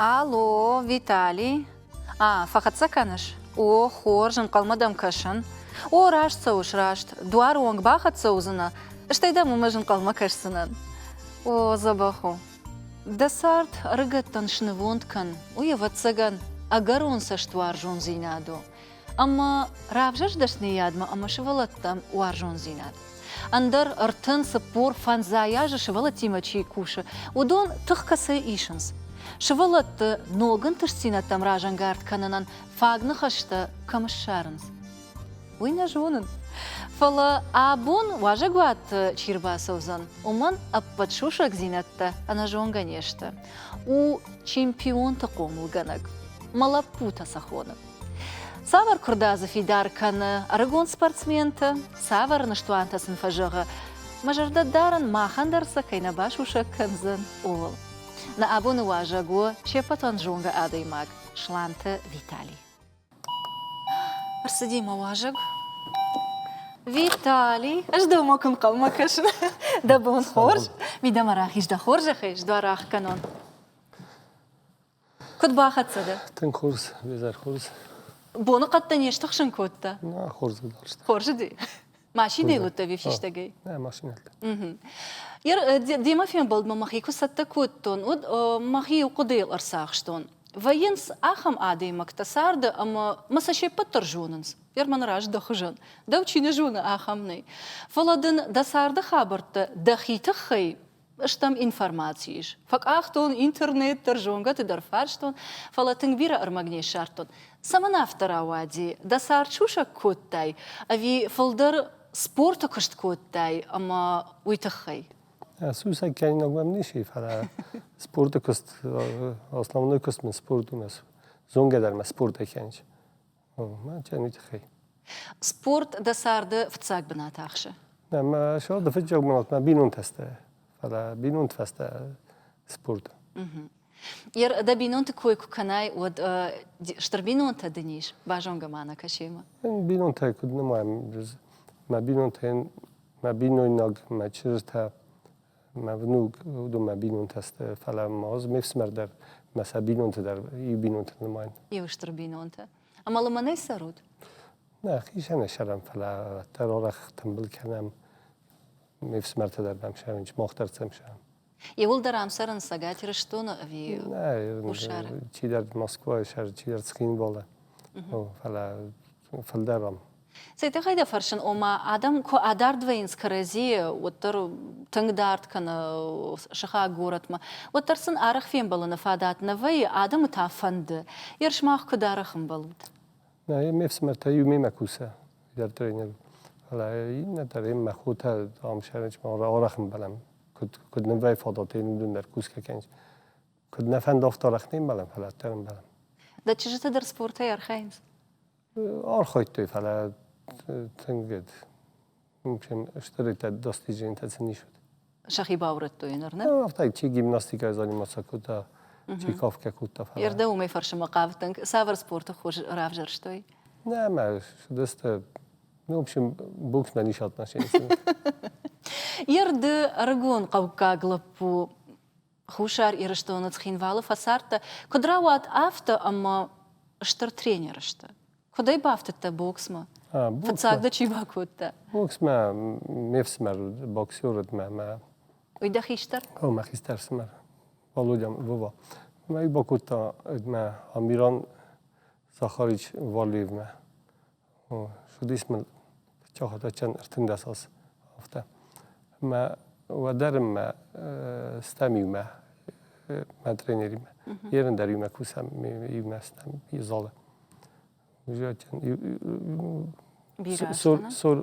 Алло, Виталий. А, фӕхӕццӕ кӕныс? О, хорз, ӕнхъӕлмӕ дӕм кӕсын. О, раст цӕуыс, раст. Дуары онг бахӕццӕ уыдзынӕ, стӕй дӕм уым ӕз ӕнхъӕлмӕ кӕсдзынӕн. О, дзӕбӕх у. Дӕ цард ӕрыгӕттӕн снывонд кӕн, уый, ӕвӕццӕгӕн, ӕгӕрон цӕстуарзондзинад у. Ӕмӕ равзӕрст дӕсныйадмӕ ӕмӕ сывӕллӕттӕм уарзондзинад. Ӕндӕр 30, 40, фӕндзай азы сывӕллӕттимӕ чи кусы, уыдон тых кӕцӕй исынц? Сывӕллӕтты ног ӕнтыстдзинӕдтӕм разӕнгард кӕнынӕн фаг ныхӕстӕ кӕм ссарынц? Уый нӕ зонын. Фӕлӕ абон уазӕгуаты чи рбацӕудзӕн, уымӕн ӕппӕт сусӕгдзинӕдтӕ ӕнӕзонгӕ не сты. У чемпионты хъомылгӕнӕг. Мӕ лӕппутӕ сӕ хоны. Цавӕр куырдадзы фидар кӕны ӕрыгон спортсменты, цавӕр ныстуантӕ сын фӕзӕгъы, мӕ зӕрдӕ дарын махӕн дӕр сӕ кӕй нӕ басусӕг кӕндзӕн, ууыл. Нӕ абоны уазӕг у се ппӕтӕн зонгӕ адӕймаг Сланты Виталий. Ӕрцыди мӕ уазӕг. Виталий, ӕз дӕумӕ куы нхъӕлмӕ кӕсын. Дӕ бон хорз. Мидӕмӕ рахиз дӕ хорзӕхӕй, сдуар ӕхгӕнон. Куыд бахӕццӕ дӕ? Тынг хорз, изӕр хорз. Боныхъӕдтӕ не стыхсын кодта? Нӕ, хорз уыд. Хорз уыди? Машинӕйыл уыдтӕ ӕви фистӕгӕй? Нӕ, машинӕйыл. Демӕ фембӕлдмӕ мӕхи куы цӕттӕ кодтон, уӕд мӕхи иу хъуыдыйыл ӕрцахстон. Вӕййынц ахӕм адӕймӕгтӕ царды ӕмӕ мӕ сӕ се ппӕт дӕр зонынц. Германы раз дӕ хуызӕн. Дӕу чи нӕ зоны, ахӕм нӕй. Фӕлӕ дын дӕ царды хабӕрттӕ дӕхи тыххӕй стӕм информаци ис. Фӕкъахтон интернет дӕр, зонгӕты дӕр фарстон, фӕлӕ тынг бирӕ ӕрмӕг не ссардтон. Цӕмӕн афтӕ рауади? Дӕ цард сусӕг кодтай ӕви фылдӕр спорты куыст кодтай ӕмӕ уый тыххӕй? Сусӕг кӕнинаг мӕм ницы, фӕлӕ спорты куыст, основной куыст мын спорт у, зонгӕ дӕр мӕ спортӕй кӕныс. Мӕ тыххӕй. Спорт дӕ царды фыццаг бынат ахсы? Нӕ, мӕ царды фыццаг бынат мӕ бинонтӕ сты, фӕлӕ бинонты фӕстӕ спорт. Дӕ бинонты кой куы кӕнай, уӕд стыр бинонтӕ дын ис? Базонгӕ ма нӕ кӕсемӕ. Бинонтӕ куыд нымайӕм, мӕ бинонтӕн, мӕ бинойнаг, мӕ чызджытӕ, мӕ внук, уыдон мӕ бинонтӕ сты, фӕлӕ ма ӕз ме фсымӕр дӕр, мӕ сӕ бинонты дӕр иу бинонты нымайын. Иу стыр бинонтӕ. Ӕмӕ лымӕнӕй цӕрут? Нӕ, хицӕнӕй цӕрӕм, фӕлӕ дӕр арӕх тымбыл кӕнӕм. Ме фсымӕртӕ дӕр мӕм цӕрынц, мах дӕр сӕм цӕрӕм. Иууылдӕр ам цӕрынц Цӕгат Ирыстоны ӕви Хуссары? Чидӕр Москвайы цӕры, чидӕр Цхинвалы. Фӕлӕ фылдӕр ам. Цӕй тыххӕй дӕ фӕрсын, ома адӕм куы адард вӕййынц кӕрӕдзийы, уӕддӕр тынг дард кӕнӕ сыхаг горӕтмӕ, уӕддӕр сын арӕх фембӕлыны фадат нӕ вӕййы, адӕмы та фӕнды. Ер сымах куыд арӕх ӕмбӕлут? Нӕ, ме фсымӕртӕ иу мемӕ кусы, дӕр тренер. Фӕлӕ иннӕ дӕр мӕ хотӕ ам сӕрӕнчмӕ арӕх ӕмбӕлӕм. Куыд, куыд нын вӕййы фадат, уыдон дӕр кусгӕ кӕнынц. Куыд нӕ фӕнды, афтӕ арӕх не мбӕлӕм, фӕлӕ дӕр ӕмбӕлӕм. Дӕ чызджытӕ дӕр спортӕй архайынц? Архайдтой, фӕлӕ тынг стыр достиженийтӕ сын ис уыд. Сӕхи баурӕдтой ныр, нӕ? Афтӕ чи гимнастикӕй заниматься кодта, чи кафгӕ кодта. Ердӕ уымӕй фӕрсынмӕ хъавыдтӕн, цавӕр спорты хуыз равзӕрстой? Нӕ, мӕ сыдысты, ну, в общем, боксмӕ ницы отношение. Ерды ӕрыгон хъӕуккаг лӕппу Хуссар Ирыстоны Цхинвалы фӕцардтӕ, куыд рауад афтӕ, ӕмӕ стыр тренер сты? Куыдӕй бафтыдтӕ боксмӕ? Фыццаг дӕ чи бакодта? Боксмӕ ме фсымӕр уыд, боксер уыд мӕ. мӕ Уый дӕ хистӕр? О, мӕ хистӕр фсымӕр, Володя Вова. Мӕ бакодта мӕ Амиран Захарич Валиевмӕ. Судис мыл чахатачан 13 аз афтӕ. Мӕ уӕдӕр мӕ стӕм иумӕ мӕ тренеримӕ. Ерын дӕр иумӕ кусӕм, иумӕ стӕм залы.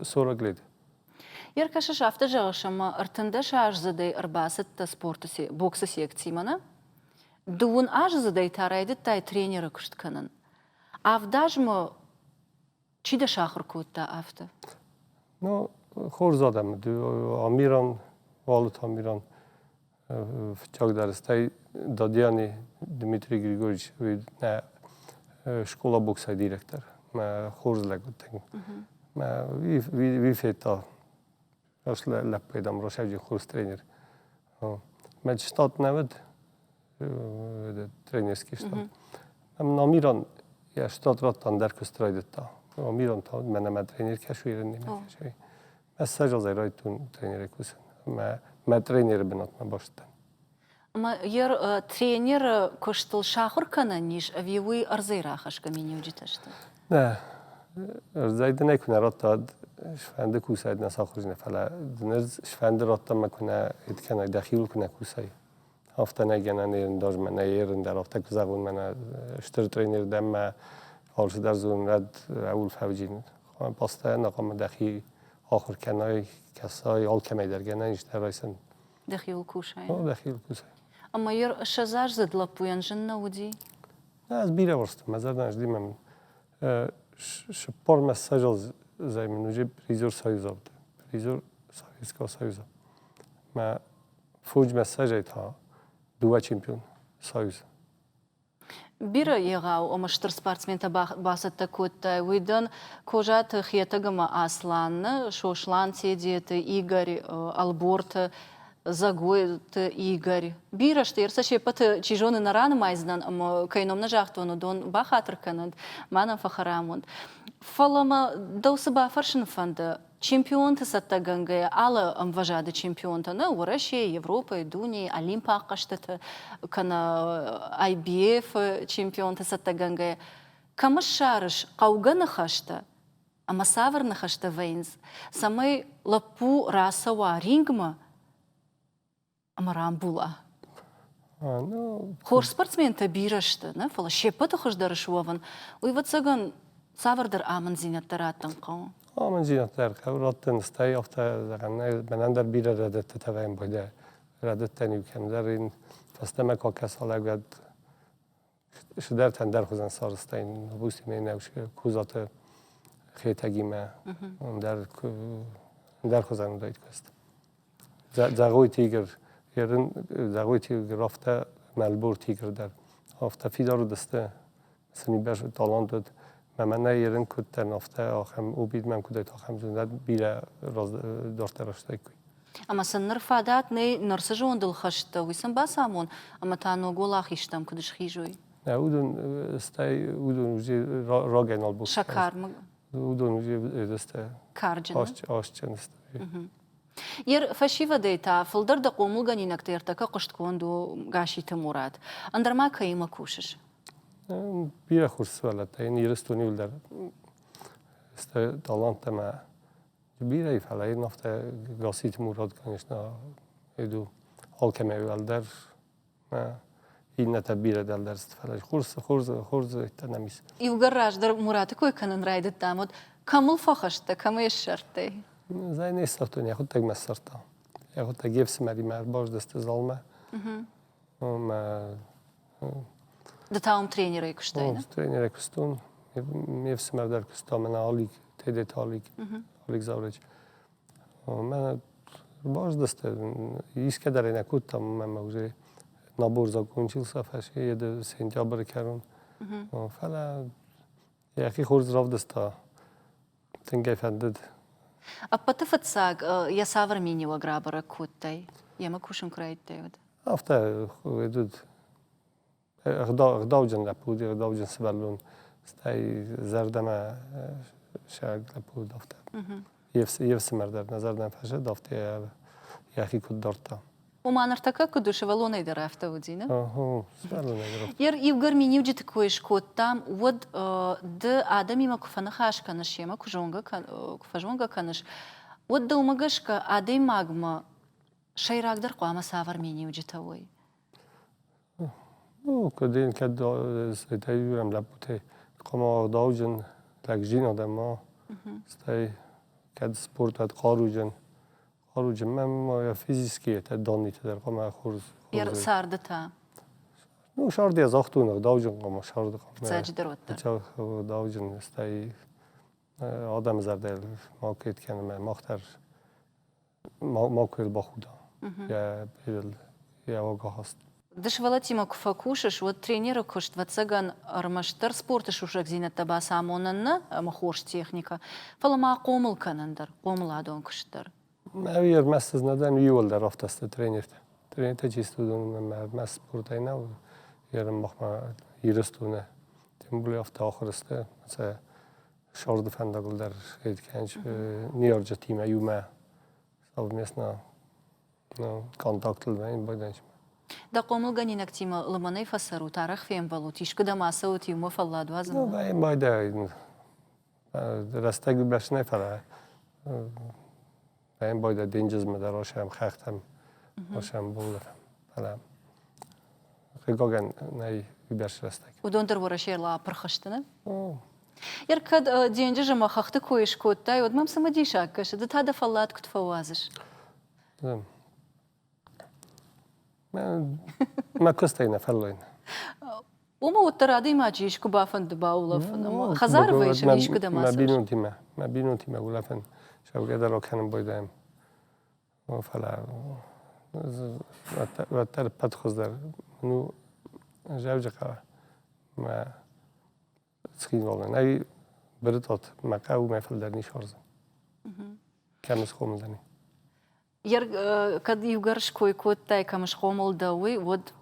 Сорок лет. Еркӕсыс афтӕ зӕгъыс, ӕмӕ 13 аздзыдӕй ӕрбацыдтӕ спорты боксы секцимӕ, нӕ? Дыууын аздзыдӕй та райдыдтай тренеры куыст кӕнын. Авд азмӕ чи дӕ сахуыр кодта афтӕ? Ну, хорз адӕм. Амиран, Валут Амиран, фыццагдӕр, стӕй Дадиани Дмитрий Григорьевич, уый нӕ школа боксӕй директор. Мӕ хорз лӕг уыд. Мӕ уый федта, ас лӕппуйы, дам, росӕджы хорз тренер. Мӕ штат нӕ уыд. тренерский штаб. Амиран йӕ штат радта ӕндӕр куыст райдыдта. Амиран та мӕнӕ мӕ тренер кӕсы ирын кӕсы. Мӕ сӕ райдтон тренеры кусын. Мӕ мӕ тренеры бынатмӕ бастдӕн. Ӕмӕ йӕ тренеры куыстыл сахуыр кӕнӕн ис ӕви уый ӕрдзӕй рахӕсгӕ миниуджытӕ сты? Нӕ, ӕрдзӕй дын ӕй куы нӕ радта, сфӕнды кусай, нӕ сахуыр нӕ, фӕлӕ дын ӕрдз сфӕнды радта мӕ куы нӕ кӕнай, дӕхиуыл куы нӕ кусай. Афтӕ нӕ гӕнӕн ерын дӕр мӕ нӕ ерын дӕр, афтӕ куы зӕгъон, мӕнӕ стыр тренер дӕн мӕ алцыдӕр зонын, уӕд ӕуыл фӕвджин. Постоянно хъуамӕ дӕхи ахуыр кӕнай, кӕсай, алкӕмӕй дӕр гӕнӕн ис дӕ райсӕн. Дӕхиуыл кусай. О, дӕхиуыл кусай. Ӕмӕ йӕ ссӕдзаздзыд лӕппуйӕн зын нӕ уыди? Ӕз бирӕ уарзтон, мӕ зӕрдӕ ӕз мӕм цыппор мӕ ссӕдзӕй мын уже призер Союза уыд. Призер Советского Союза. Мӕ фондз мӕ ссӕдзӕй та дыууӕ чемпион Союза. Бирӕ егъау ӕмӕ стыр спортсментӕ бацӕттӕ кодтай. Уый дӕн Козаты Хетӕг ӕмӕ Асланы, Сослан Тедеты, Игорь Ӕлборты, Дзӕгойты Игорь. Бирӕ сты, ӕрцӕ се ппӕты, чи зоны, нӕ ранымайдзынӕн ӕмӕ кӕй ном нӕ загътон, уыдон бахатыр кӕнӕнт, ма нӕм фӕхӕрам уӕнт. Фӕлӕ мӕ дӕу цы бафӕрсын фӕнды, Чемпионты цӕттӕгӕнгӕйӕ алы ӕмвӕзады чемпионтӕ нӕ Уӕрӕсейы, Европӕйы, дунейы, Олимпаг хъӕзтыты кӕнӕ IBF-ы чемпионты цӕттӕгӕнгӕйӕ кӕм ссарыс хъӕугӕ ныхӕстӕ ӕмӕ цавӕр ныхӕстӕ вӕййынц, цӕмӕй лӕппу рацӕуа рингмӕ ӕмӕ рамбула. Хорз спортсментӕ бирӕ сты, нӕ фӕлӕ се ппӕты хуыздӕр суӕвын, уый, ӕвӕццӕгӕн, цавӕрдӕр амынддзинӕдтӕ раттын хъӕуы. Амынддзинӕдтӕ хъӕуы раттын, стӕй афтӕ зӕгъӕн, мӕнӕн дӕр бирӕ рӕдыдтытӕ вӕййын бӕгӕ. Рӕдыдтӕн иу кӕмдӕр ин фӕстӕмӕ куы акӕса лӕг, уӕд цыдӕртӕ ӕндӕрхуызӕн сарӕзтаин, допустим, Кузаты Хетӕгимӕ ӕндӕр ӕндӕрхуызӕн уыдаид куыст. Дзӕгъойты Игорь, ерын Дзӕгъойты Игорь афтӕ Мӕлборты Игорь дӕр афтӕ фидар уыдысты, сын бӕрз талант уыд. Мӕ мӕнӕ ерын куыддӕр афтӕ ахӕм обид мӕм куыд ахӕм зындӕр бирӕ дарддӕр растаиккой. Ӕмӕ сын ныр фадат нӕй, ныр цы зондыл хӕст дӕ, уый сын бацамон, ӕмӕ та ног уӕлахизтӕм куыд схизой. Нӕ, уыдон стӕй уыдон уже рагӕй нал бокс. Сӕ кармы. Уыдон уже сты. Карджын. Асджын сты. Йе фӕсивӕдӕй та фылдӕр дӕ хъомылгӕнинӕгты ӕртӕккӕ хъуыстгонд у Гаситы Мурат. Ӕндӕр ма кӕимӕ кусыс? Бирӕ хорз сывӕллӕттӕ йын Ирыстоны иуылдӕр сты таланттӕ ӕмӕ Бирӕ, фӕлӕ йын афтӕ Гасситы Мурат, конечно, иду алкӕмӕй уӕлдӕр. Иннӕтӕ бирӕ дӕлдӕр сты, фӕлӕ хорз, хорз, хорз нӕм ис. Иугӕр раздӕр Мураты кой кӕнын райдыдтам, уӕд кӕм ыл фӕхӕст дӕ, кӕм ӕй ссардтай? Ӕз не ссардтон, йӕхуыдтӕг мӕ ссардта. Йӕхуыдтӕг йе фсымӕримӕ ӕрбаздӕсты залмӕ. Ӕмӕ Ды та уым тренерӕй куыстай, нӕ? Тренерӕй куыстон. Ме фсымӕр дӕр куыста, мӕнӕ Алик, Тедеты Алик, Алик Завреч. Мӕнӕ баздӕсты, искӕ дӕр ӕй нӕ кодтам, мӕ уже набор закончился фӕседы сентябры кӕрон. Фӕлӕ йӕхи хорз равдыста, тынг ӕй фӕндыд. Ӕппӕты фыццаг йӕ цавӕр миниуӕг рабӕрӕг кодтай, йемӕ кусын куы райдыдтай, уӕд? Афтӕ уыд ӕгъдауджын лӕппу уыди, ӕгъдауджын сывӕллон, стӕй зӕрдӕмӕ саг лӕппу уыд афтӕ. Йе фсымӕр дӕр нӕ зӕрдӕмӕ фӕзынд, афтӕ йӕхи куыд дардта. Ома ныртӕккӕ куыд у, сывӕллонӕй дӕр афтӕ уыди, нӕ? Сывӕллонӕй дӕр афтӕ. Иугӕр миниуджыты кой скодтам, уӕд ды адӕмимӕ куы фӕныхас кӕныс, семӕ куы зонгӕ куы фӕзонгӕ кӕныс, уӕд дӕумӕ гӕсгӕ адӕймагмӕ сӕйрагдӕр хъуамӕ цавӕр миниуджытӕ уой? Ну, куыд ын кӕд стӕй иурӕм лӕппутӕй хъуамӕ ӕгъдауджын, лӕгджын адӕм ма, стӕй кӕд спорт уӕд хъаруджын, хъаруджын мӕм ма физически это данныйтӕ дӕр хъуамӕ хорз. Царды та? Ну, сӕрды йӕ загътон, ӕгъдауджын хъуамӕ сӕрды хъуамӕ. Фыццаджыдӕр уӕддӕр. Ӕгъдауджын, стӕй адӕмы зӕрдӕйыл ма кӕд кӕнӕм, мах дӕр макуы бахуда йӕ йӕ уагахаст. Ды сывӕллӕттимӕ куы фӕкусыс, уӕд тренеры куыст, ӕвӕццӕгӕн, ӕрмӕстдӕр спорты сусӕгдзинӕдтӕ бацамонын нӕ ӕмӕ хорз техникӕ, фӕлӕ ма хъомыл кӕнын дӕр, хъомыладон куыст дӕр. Ӕви ӕрмӕст ӕз нӕ дӕн, иуылдӕр афтӕ сты тренертӕ. Тренертӕ чи сты, уыдон мӕ спортӕй нӕ ерын махмӕ Ирыстоны. Тем более афтӕ ахуыр сты. Сӕ сӕрды фӕндагыл дӕр ныййарджытимӕ иумӕ совместно контактыл вӕййын байдайынц. Дӕ хъомылгӕнинӕгтимӕ лымӕнӕй фӕцӕрут, арӕх фембӕлут, искуыдӕм ацӕут иумӕ фӕллад уадзынмӕ? Ну, байдайын. Рӕстӕг бӕрц нӕ фӕлӕ Бӕм бойда денджызмӕ дӕр осӕм хӕхтӕм, осӕм булдӕрӕм. Фӕлӕ хъыгагӕн нӕй уыйбӕрц рӕстӕг. Уыдон дӕр Уӕрӕсейыл апырх сты, нӕ? Ер кӕд денджыз ӕмӕ хӕхты кой скодтай, уӕд мӕм цымыдисаг кӕсы, ды та дӕ фӕллад куыд фӕуадзыс? Мӕ куыстӕй нӕ фӕллойын. Уымӕ уӕддӕр адӕймаджы искуы бафӕнды баулӕфын ӕмӕ хӕдзары вӕййыс ӕви искуыдӕм ацӕуыс? Мӕ бинонтимӕ улӕфын, цӕугӕ дӕр акӕнын байдайӕм. Фӕлӕ уӕддӕр ӕппӕт хуыздӕр ну Зӕуджыхъӕуы мӕ Цхинвалӕн. Ӕй бырытат мӕ хъӕуы мӕ фылдӕр не схордзӕн. Кӕм схъомыл дӕн. Кӕд иугӕр ской кодтай, кӕм схъомыл дӕ, уый, уӕд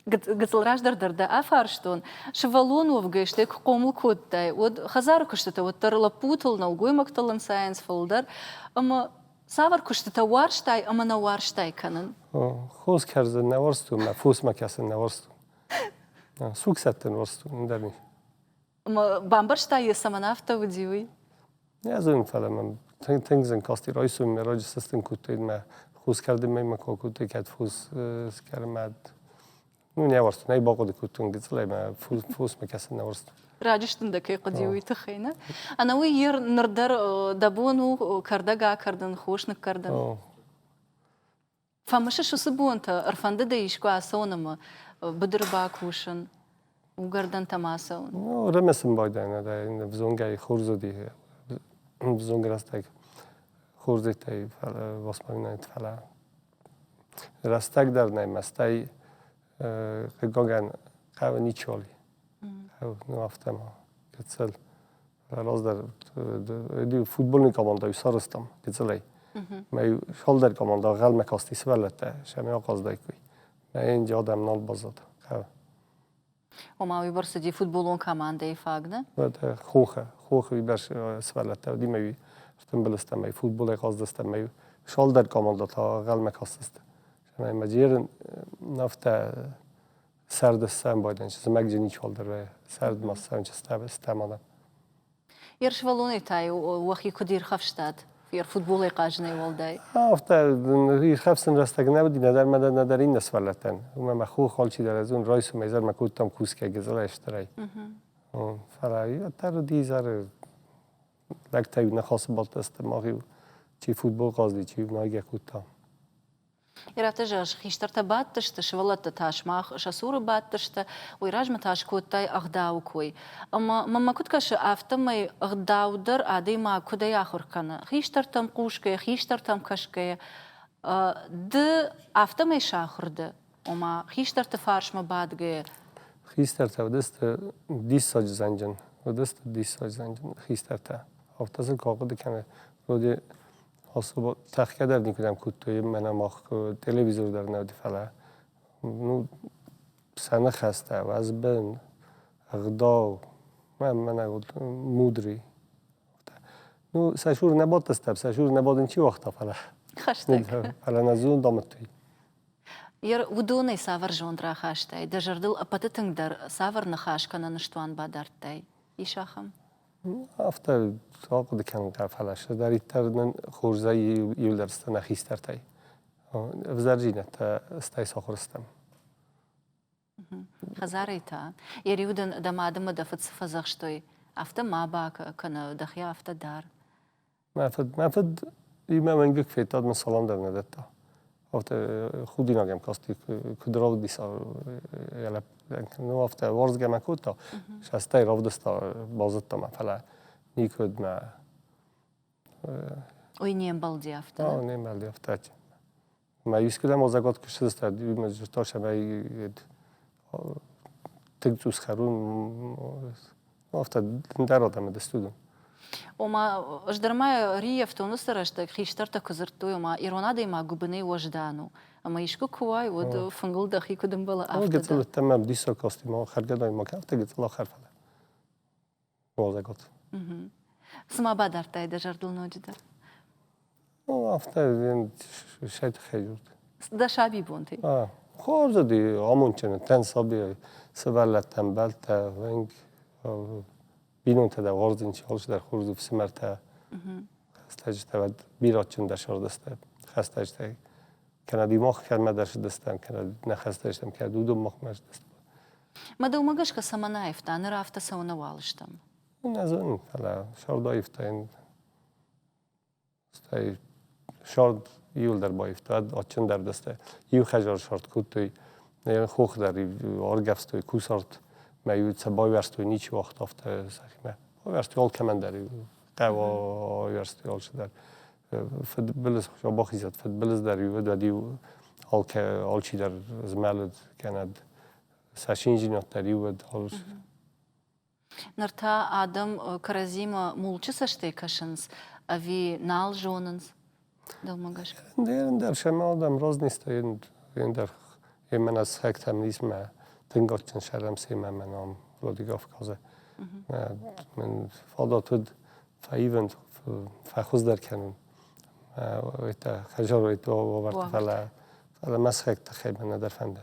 гыццыл раздӕр дӕр дӕ афарстон, сывӕллон уӕвгӕ стӕй куы хъомыл кодтай, уӕд хӕдзары куыстытӕ уӕддӕр лӕппутыл, нӕлгоймӕгтыл ӕнцайынц фылдӕр. Ӕмӕ цавӕр куыстытӕ уарзтай ӕмӕ нӕ уарзтай кӕнын? Хос кӕрдзын нӕ уарзтон, мӕ фосмӕ кӕсын нӕ уарзтон. Суг сӕттын уарзтон, ӕндӕр ни. Бамбӕрстай йӕ, цӕмӕн афтӕ уыди, уый? Нӕ зонын, фӕлӕ мӕм тынг, тынг зын касти райсом мӕ раджы сыстын кодтой мӕ хус кӕрдынмӕ мӕ куы акодтой, кӕд фос скӕрмӕд. Ну, не уарзтон, ӕй бахъуыды кодтон гыццылӕй мӕ фосмӕ кӕсын нӕ уарзтон. Раджы стын дӕ кӕй хъуыди, уый тыххӕй, нӕ? Ӕнӕуый йер ныр дӕр дӕ бон у кӕрдӕг акӕрдын, хос ныккӕрдын. Фӕмысыс уыцы бонтӕ, ӕрфӕнды дӕ искуы ацӕуын ӕмӕ быдыры бакусын, угӕрдӕнтӕм ацӕуын? Ну, ремесен байдайын, ӕвзонгӕй хорз уыди, ӕвзонг рӕстӕг хорзӕгтӕй воспоминает, фӕлӕ рӕстӕг дӕр нӕй, мӕстӕй хъыгагӕн хъӕуы ничиуал и. Хъӕуы, ну, афтӕ ма, гыццыл. Раздӕр футбольный командӕ сарӕзтам гыццылӕй. Мӕ цалдӕр командӕ ӕнхъӕлмӕ касти сывӕллӕттӕ, сӕмӕ ахъазыдаиккой. Мӕ инджы адӕм нал баззад. Ома уыйбӕрц уыди футболон командӕйы фаг, нӕ? Хохы, хохы уыйбӕрц сывӕллӕттӕ уыди мӕ ӕртымбыл стӕм, ӕй футболӕй хъаздзыстӕм, ӕй цалдӕр командӕ та ӕнхъӕлмӕ кастысты. Ӕмӕ мӕ джерын афтӕ сӕрды ссӕн байдайын, зымӕгджы ничиуал дӕр вӕййы. Сӕрд ма ссӕн стӕм адӕм. Йе сывӕллонӕй та-иу уӕхи куыд ирхӕфстат? Футболӕй хъазынӕй уӕлдай? Афтӕ ирхӕфсын рӕстӕг нӕ уыди нӕдӕр мӕнӕн, нӕдӕр иннӕ сывӕллӕттӕн. Уымӕ мӕ хох алчидӕр ӕз уын райсомӕй изӕрмӕ кодтам кусгӕ гыццылӕй стырӕй. Фӕлӕ уӕддӕр уыди изӕры лӕгтӕ-иу ныхасы бадтысты, мах-иу чи футбол хъазыди, чи-иу найгӕ кодта. Ирӕттӕ зӕгъыс, хистӕртӕ бадтысты, сывӕллӕттӕ та сымах сӕ цуры бадтысты, уый размӕ та скодтай ӕгъдауы кой. Ӕмӕ мӕнмӕ куыд кӕсы, афтӕмӕй ӕгъдау дӕр адӕймаг куыдӕй ахуыр кӕны, хистӕртӕм хъусгӕйӕ, хистӕртӕм кӕсгӕйӕ. Ды афтӕмӕй сахуыр дӕ, ома хистӕрты фарсмӕ бадгӕйӕ? Хистӕртӕ уыдысты диссаджы зӕнджын, уыдысты диссаджы зӕнджын хистӕртӕ. Афтӕ сын куы ахъуыды кӕны, вроде Особо тӕхгӕ дӕр никуыдӕм кодтой, мӕнӕ мах телевизор дӕр нӕ уыди, фӕлӕ ну, сӕ ныхӕстӕ, уӕзбын, ӕгъдау, мӕнӕ вот мудрый. Ну, сӕ цур нӕ бадтыстӕм, сӕ цур нӕ бадын чи уагъта, фӕлӕ Хӕстӕг. Фӕлӕ нӕ зонд амыдтой. Уыдонӕй цавӕр зонд рахастай? Дӕ зӕрдыл ӕппӕты тынгдӕр цавӕр ныхас кӕнӕ ныстуан бадардтай? Ис ахӕм? Афтӕ ахъуыды кӕнгӕ, фӕлӕ цыдӕриддӕр нын хорзӕй иуылдӕр сты нӕ хистӕртӕй. Ӕвзӕрдзинӕдтӕ стӕй сахуыр стӕм. Хӕдзарӕй та? Йӕ риу дын дӕ мад ӕмӕ дӕ фыд цы фӕдзӕхстой, афтӕ ма бакӕ, кӕнӕ дӕхи афтӕ дар. Мӕ фыд, мӕ фыд имӕ мӕнгыг федта, мын салам дӕр нӕ дӕтта. Афтӕ худинаг ӕм касти, куыд равдиса йӕ лӕппу. Ну, афтӕ уарзгӕ мӕ кодта, стӕй равдыста, базыдта мӕ, фӕлӕ никуыд мӕ... Уый не мбӕлди афтӕ? Не мбӕлди афтӕ. Мӕ искуыдӕм озагот куы ссыдыстӕ, уый зыдта, цӕмӕй тынг цъус хӕрун, афтӕ ӕндӕр адӕмы дӕ студент. Ома, ӕз дӕр ма ӕрыййӕфтон уыцы рӕстӕг, хистӕртӕ куы дзырдтой, ома ирон адӕймаг гуыбынӕй уӕздан у. Ӕмӕ искуы куы уай, уӕд фынгыл дӕхи куыд ӕмбӕлы, афтӕ Гыццыл уыдтӕн мӕм диссаг касти, ма хӕргӕ дӕр ма афтӕ гыццыл ахӕр, фӕлӕ уалдзӕгот. Цы ма бадардтай дӕ зӕрдыл ноджыдӕр? Ну, афтӕ сӕ тыххӕй дзурд. Дӕ сабибонтӕй? Хорз уыди, амондджын уыдтӕн сабийӕ, сывӕллӕттӕ, ӕмбӕлттӕ, бинонтӕ дӕр уарзын, алчидӕр хорз у, фсымӕртӕ, хӕстӕджытӕ, уӕд бирӕджындӕр сырдысты хӕстӕджытӕ. Кӕнӕ ди мах кӕмӕ дӕр сыдыстӕм, кӕнӕ нӕ хӕстӕджытӕм, кӕнӕ уыдон махмӕ сыдысты. Мӕ дӕумӕ гӕсгӕ цӕмӕн аивта, ныр афтӕ цӕуынӕ уал стӕм? Нӕ зонын, фӕлӕ сӕрд аивта, стӕй сӕрд иуылдӕр баивта, адджындӕр дӕстӕ. Иу хӕдзар сӕрд кодтой, хох дӕр аргӕвстой кусарт, мӕ иу сӕ байуӕрстой, ничи уагъта афтӕ сӕхимӕ. Байуӕрстой алкӕмӕн дӕр, хъӕуы айуӕрстой алчидӕр. Фыдбылыз хуыцау бахизӕд, фыдбылыз дӕр иу уыд, уӕд-иу алчидӕр змӕлыд, кӕнӕд сӕ циндзинад дӕр иу уыд. Ныр та адӕм кӕрӕдзимӕ мулчы цӕстӕй кӕсынц ӕви нал зонынц, дӕумӕ гӕсгӕ? Ӕндӕр сӕм адӕм разнистой, ӕндӕр мӕнӕ сыхӕгтӕм ис мӕ тынг адджын сӕрӕм семӕ мӕ ном Владикавказы. Мын фадат уыд фӕивын, фӕхуыздӕр кӕнын. Это хӕзар это уавӕрты, фӕлӕ мӕ сыхӕгты тыххӕй мӕ нӕдӕр фӕнды.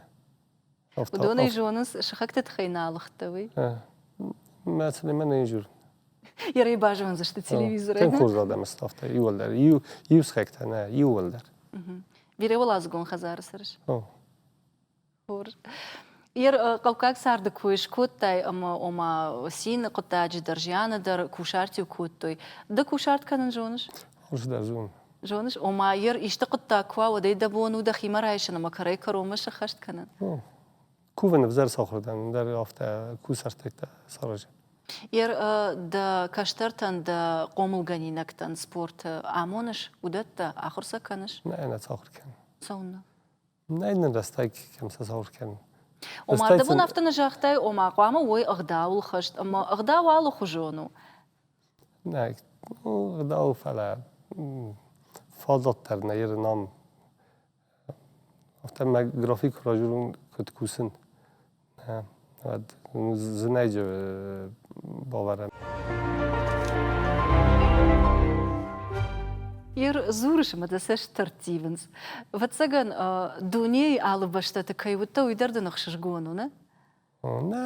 Уыдонӕй зонынц, сыхӕгты тыххӕй нӕ алыгъдтӕ, уый? Мӕ цӕлимӕ нӕ жур. Ерӕй базондзысты телевизорӕй. Тынг хорз адӕм сты афтӕ, иууылдӕр. Иу, иу сыхӕгтӕ нӕ, иууылдӕр. Бирӕуӕладзыгон хӕдзары цӕрыс? Хорз. Ер хъӕуккаг царды кой скодтай ӕмӕ ома цины хъуыддаджы дӕр, зианы дӕр кусарт-иу кодтой. Ды кусарт кӕнын зоныс? Хорз дӕр зонын. Зоныс, ома ер исты хъуыддаг куы уа, уӕд ӕй дӕ бон у дӕхимӕ райсын ӕмӕ кӕрӕй-кӕронмӕ сӕххӕст кӕнын? Кувын ӕвзӕр сахуыр дӕн, ӕндӕр афтӕ кусӕрттӕгтӕ саразын. Ер дӕ кӕстӕртӕн, дӕ хъомылгӕнинӕгтӕн спорты амоныс, уыдӕттӕ ахуыр сӕ кӕныс? Нӕ, нӕ сахуыр кӕнын. Цӕуылнӕ? Нӕ нын рӕстӕг кӕм сӕ сахуыр кӕнын. Ома, дӕ бон афтӕ нӕ загътай, ома хъуамӕ уой ӕгъдауыл хӕст, ӕмӕ ӕгъдау алыхуызон у. Нӕ, ӕгъдау, фӕлӕ фадат дӕр нӕ ир нам. Афтӕ мӕ график разурын куыд кусын, уӕд зынӕйджы бавӕрӕн. Ир дзурыс ӕмӕ дӕ цӕст ӕрттивынц. Ӕвӕццӕгӕн, дунейы алы бӕстӕты кӕй уыдтӕ, уый дӕр дын ӕхсызгон у, нӕ? Нӕ,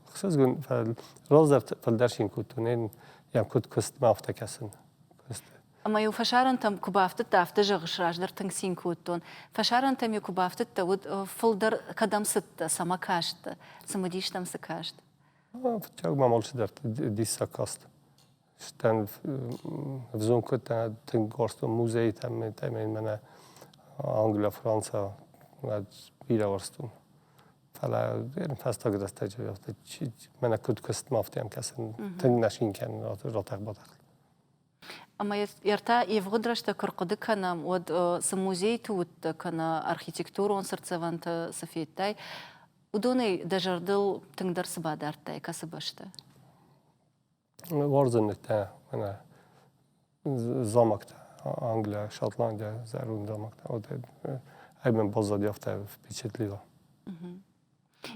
ӕхсызгон, раздӕр фылдӕр цин кодтон, йӕм куыд куыстмӕ афтӕ кӕсын. Ӕмӕ-иу фӕсарӕнтӕм куы бафтыдтӕ, афтӕ зӕгъыс, раздӕр тынг цин кодтон. Фӕсарӕнтӕм-иу куы бафтыдтӕ, уӕд фылдӕр кӕдӕм цыдтӕ, цӕмӕ касттӕ, цымыдистӕм цы каст? Фыццаг мӕм алцыдӕр диссаг каст. Стӕн ӕвзонг кодтӕн, тынг уарзтон музейтӕм, мӕнӕ Англия, Франция, бирӕ уарзтон. Фӕлӕ фӕстаг рӕстӕджы мӕнӕ куыд куыстмӕ афтӕ йӕм кӕсын, тынг нӕ цин кӕнын ратӕх-батӕх. Ӕмӕ ӕртӕ ивгъуыд рӕстӕг куы рхъуыды кӕнӕм, уӕд цы музейты уыдтӕ кӕнӕ архитектурон цыртдзӕвӕнтӕ цы федтай, уыдонӕй дӕ зӕрдыл тынгдӕр цы бадардтай, кӕцы бӕстӕ? Уарзыннӕгтӕ мӕнӕ замоктӕ, Англия, Шотландия зӕронд замоктӕ. Вот ай мӕм баззади афтӕ впечатлило.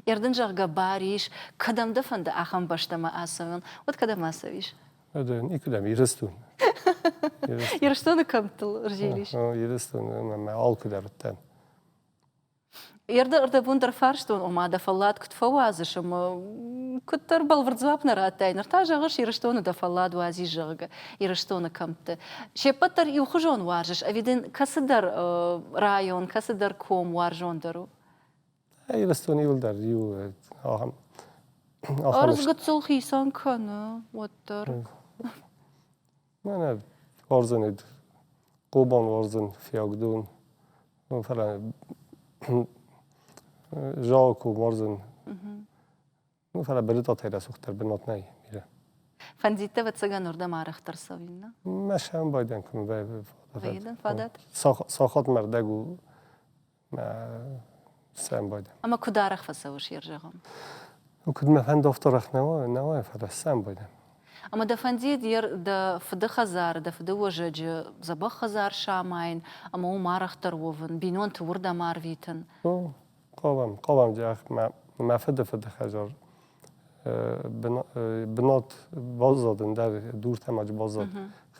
Ердын, зӕгъгӕ, бар ис, кӕдӕм дӕ фӕнды ахӕм бӕстӕмӕ ацӕуын, уӕд кӕдӕм ацӕуис? Никуыдӕм, Ирыстон. Ирыстоны кӕмттыл ӕрзилис? Ирыстон, ӕмӕ алкуыдӕр уыдтӕн. Ӕрдӕбон дӕр фарстон, ома дӕ фӕллад куыд фӕуадзыс ӕмӕ куыддӕр бӕлвырд дзуапп нӕ радтай. Ныр та зӕгъыс, Ирыстоны дӕ фӕллад уадзис, зӕгъгӕ, Ирыстоны кӕмтты. Се ппӕт дӕр иухуызон уарзыс ӕви дын кӕцыдӕр район, кӕцыдӕр ком уарзондӕр у? Ирыстон иуылдӕр иу ахӕм. Ӕрдз гыццыл хицӕн кӕны, уӕддӕр. Мӕнӕ уарзын Хъобан уарзын, Фиагдон, фӕлӕ Жалко уарзын. Ну, фӕлӕ Беретатӕй рӕсугъддӕр бынат нӕй бирӕ. Фӕндидтӕ, ӕвӕццӕгӕн, уырдӕм арӕхдӕр цӕуин, нӕ? Мӕ сӕм байдӕн куы Вӕййы фадат? Сахат мӕрдӕг у сӕм байдӕн. Ӕмӕ куыд арӕх фӕцӕуыс, йе зӕгъӕм? Куыд мӕ фӕнды, афтӕ арӕх нӕ уайы, фӕлӕ сӕм байдӕн. Ӕмӕ дӕ фӕндид йе дӕ фыды хӕдзары, дӕ фыды уӕзӕджы дзӕбӕх хӕдзар самайын ӕмӕ уым арӕхдӕр уӕвын, бинонты уырдӕм арвитын? Ну, хъавӕм, хъавӕм мӕ, мӕ фыды фыды хӕдзар бынат баззад ӕндӕр дуртӕ ма баззад.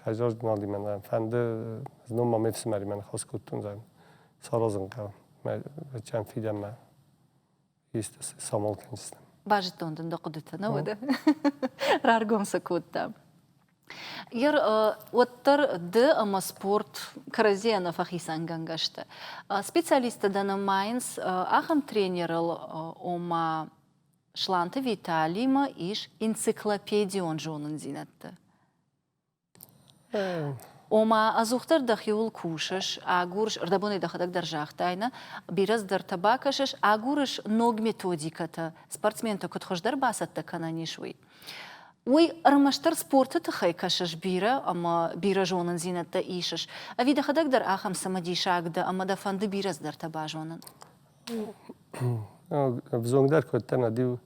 Хӕдзар нал и мӕнӕ фӕнды знон ма ме фсымӕримӕ ныхас кодтон, саразын хъӕуы мӕ чӕм фидӕнмӕ исты самал кӕндзыстӕм. Базыдтон дын дӕ хъуыдытӕ, нӕ уӕдӕ? Раргом сӕ кодтам. Ер уӕддӕр ды ӕмӕ спорт кӕрӕдзийӕ нӕ фӕхицӕнгӕнгӕ сты. Специалисттӕ дӕ нымайынц ахӕм тренерыл, ома Сланты Виталимӕ ис энциклопедион зонындзинӕдтӕ. Ома, ӕдзухдӕр дӕхиуыл кусыс, агурыс, ӕрдӕбонӕй дӕхӕдӕг дӕр загътай, нӕ, бирӕ цыдӕртӕ бакӕсыс, агурыс ног методикӕтӕ, спортсментӕ куыд хуыздӕр бацӕттӕ кӕнӕн ис, уый. Уый ӕрмӕстдӕр спорты тыххӕй кӕсыс бирӕ ӕмӕ бирӕ зонындзинӕдтӕ исыс, ӕви дӕхӕдӕг дӕр ахӕм цымыдисаг дӕ ӕмӕ дӕ фӕнды бирӕ цыдӕртӕ базонын? Ӕвзонгдӕр кодтӕн, ӕд-иу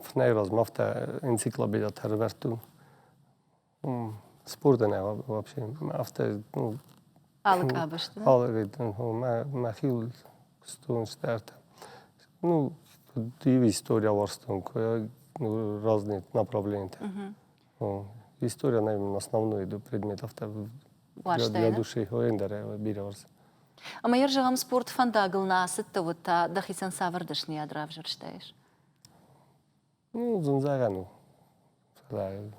фынӕй размӕ афтӕ энциклопедиатӕ ӕрӕвӕрдтон. Спортӕн вообще афтӕ ну Алы къабӕзты. Алы мӕхиуыл куыстон стӕртӕ. Ну, иу история уарзтон, ну, разные направления. История, наверное, основной предмет афтӕ для души ӕндӕр бирӕ уарзын. Ӕмӕ йӕ зӕгъӕм, спорт фӕндагыл нӕ ацыдтӕ, уӕд та дӕхицӕн цавӕр дӕсныйад равзӕрстаис? Ну, зын зӕгъӕн у. Фӕлӕ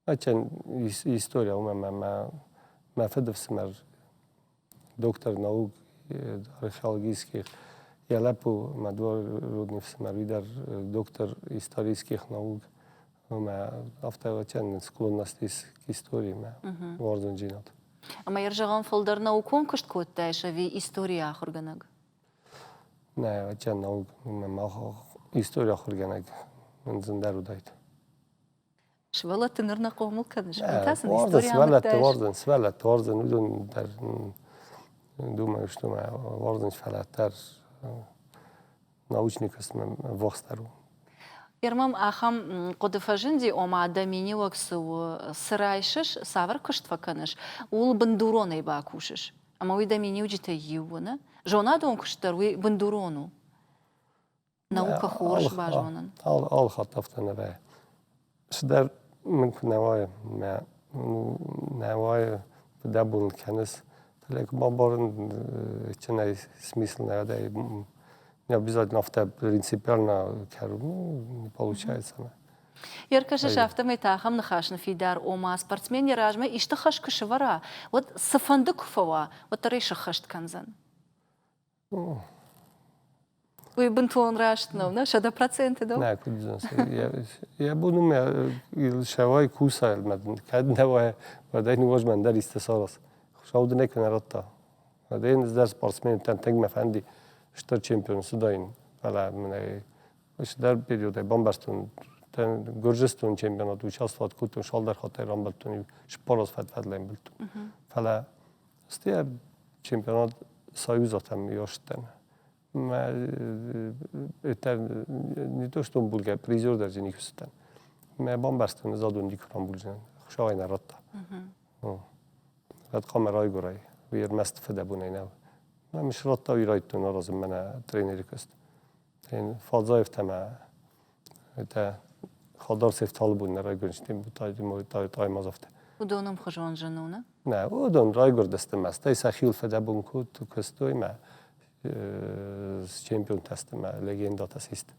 Ачен история уымӕ мӕ мӕ фыдыфсымӕр доктор наук археологических, йӕ лӕппу мӕ двоюродный фсымӕр, уый дӕр доктор исторических наук. Ӕмӕ афтӕ ачен склонность к историимӕ уарзондзинад. Ӕмӕ йӕ зӕгъӕм, фылдӕр наукон куыст кодтаис ӕви историйы ахуыргӕнӕг? Нӕ, ачен наук, историйы ахуыргӕнӕг мын зындӕр уыдаид. Сывӕллӕтты ныр нӕ хъомыл кӕныс? Та сын истори Сывӕллӕтты уарзын, сывӕллӕтты уарзын, уыдон дӕр думаю, что мӕ уарзын, фӕлӕ дӕр научный куыстмӕ ӕввахсдӕр у. Ер мӕм ахӕм хъуыды фӕзынди, ома дӕ миниуӕг цы у, цы райсыс, цавӕр куыст фӕкӕныс, ууыл бындуронӕй бакусыс. Ӕмӕ уый дӕ миниуджытӕй иу у, нӕ? Зонадон куыст дӕр уый бындурон у. Наукӕ хорз базонын. Алы хатт афтӕ нӕ вӕййы. Цыдӕр мын куы нӕ уайы, мӕ нӕ уайы, фыдӕбон кӕныс, фӕлӕ куы бамбарын, чынӕй смысл нӕ уыдаид, не обязательно афтӕ принципиально кӕрон, ну, не получается. Ӕркӕсыс, афтӕмӕй та ахӕм ныхас ныффидар, ома спортсмен йӕ размӕ исты хӕс куы сӕвӕра, уӕд цыфӕнды куы фӕуа, уӕддӕр ӕй сӕххӕст кӕндзӕн. Уый бынтон раст нӕу, нӕ? 100% дӕу? Нӕ, куыд йӕ бон у мӕ сӕвай кусайыл мӕ кӕд нӕ уай, уӕд ӕй ныууадз дӕр исты сараз. Хуыцау дын ӕй куы нӕ радта. Уӕд ӕй ӕз дӕр спортсментӕн тынг мӕ фӕнди стыр чемпион суыдаин, фӕлӕ мын ӕй цыдӕр периодӕй бамбӕрстон, Гуырдзыстоны чемпионаты участвовать кодтон, цалдӕр хатты рамбылдтон, цыппар аз фӕд-фӕдыл ӕмбылдтон. Фӕлӕ стӕй чемпионат Союзатӕм ёстӕн. Это не то, что ӕмбулгӕ, призер даже никуы цыдтӕн. Мӕ бамбӕрстон, ӕз адон никуы рамбулдзынӕн. Хуыцау ӕй нӕ радта. Уӕд хъуамӕ райгуырай. Уый ӕрмӕст фыдӕбонӕй нӕу. Мӕ мыс радта, уый райдтон аразын мӕнӕ тренеры куыст. Фадзаевтӕ мӕ это Хадарцев талбун нӕ райгуырдысты Таймазовтӕ. Уыдон ӕмхуызон зын у, нӕ? Нӕ, уыдон райгуырдысты мӕ, стӕй сӕхиуыл фыдӕбон куыстой мӕ чемпионтӕ сты мӕ легендатӕ систы.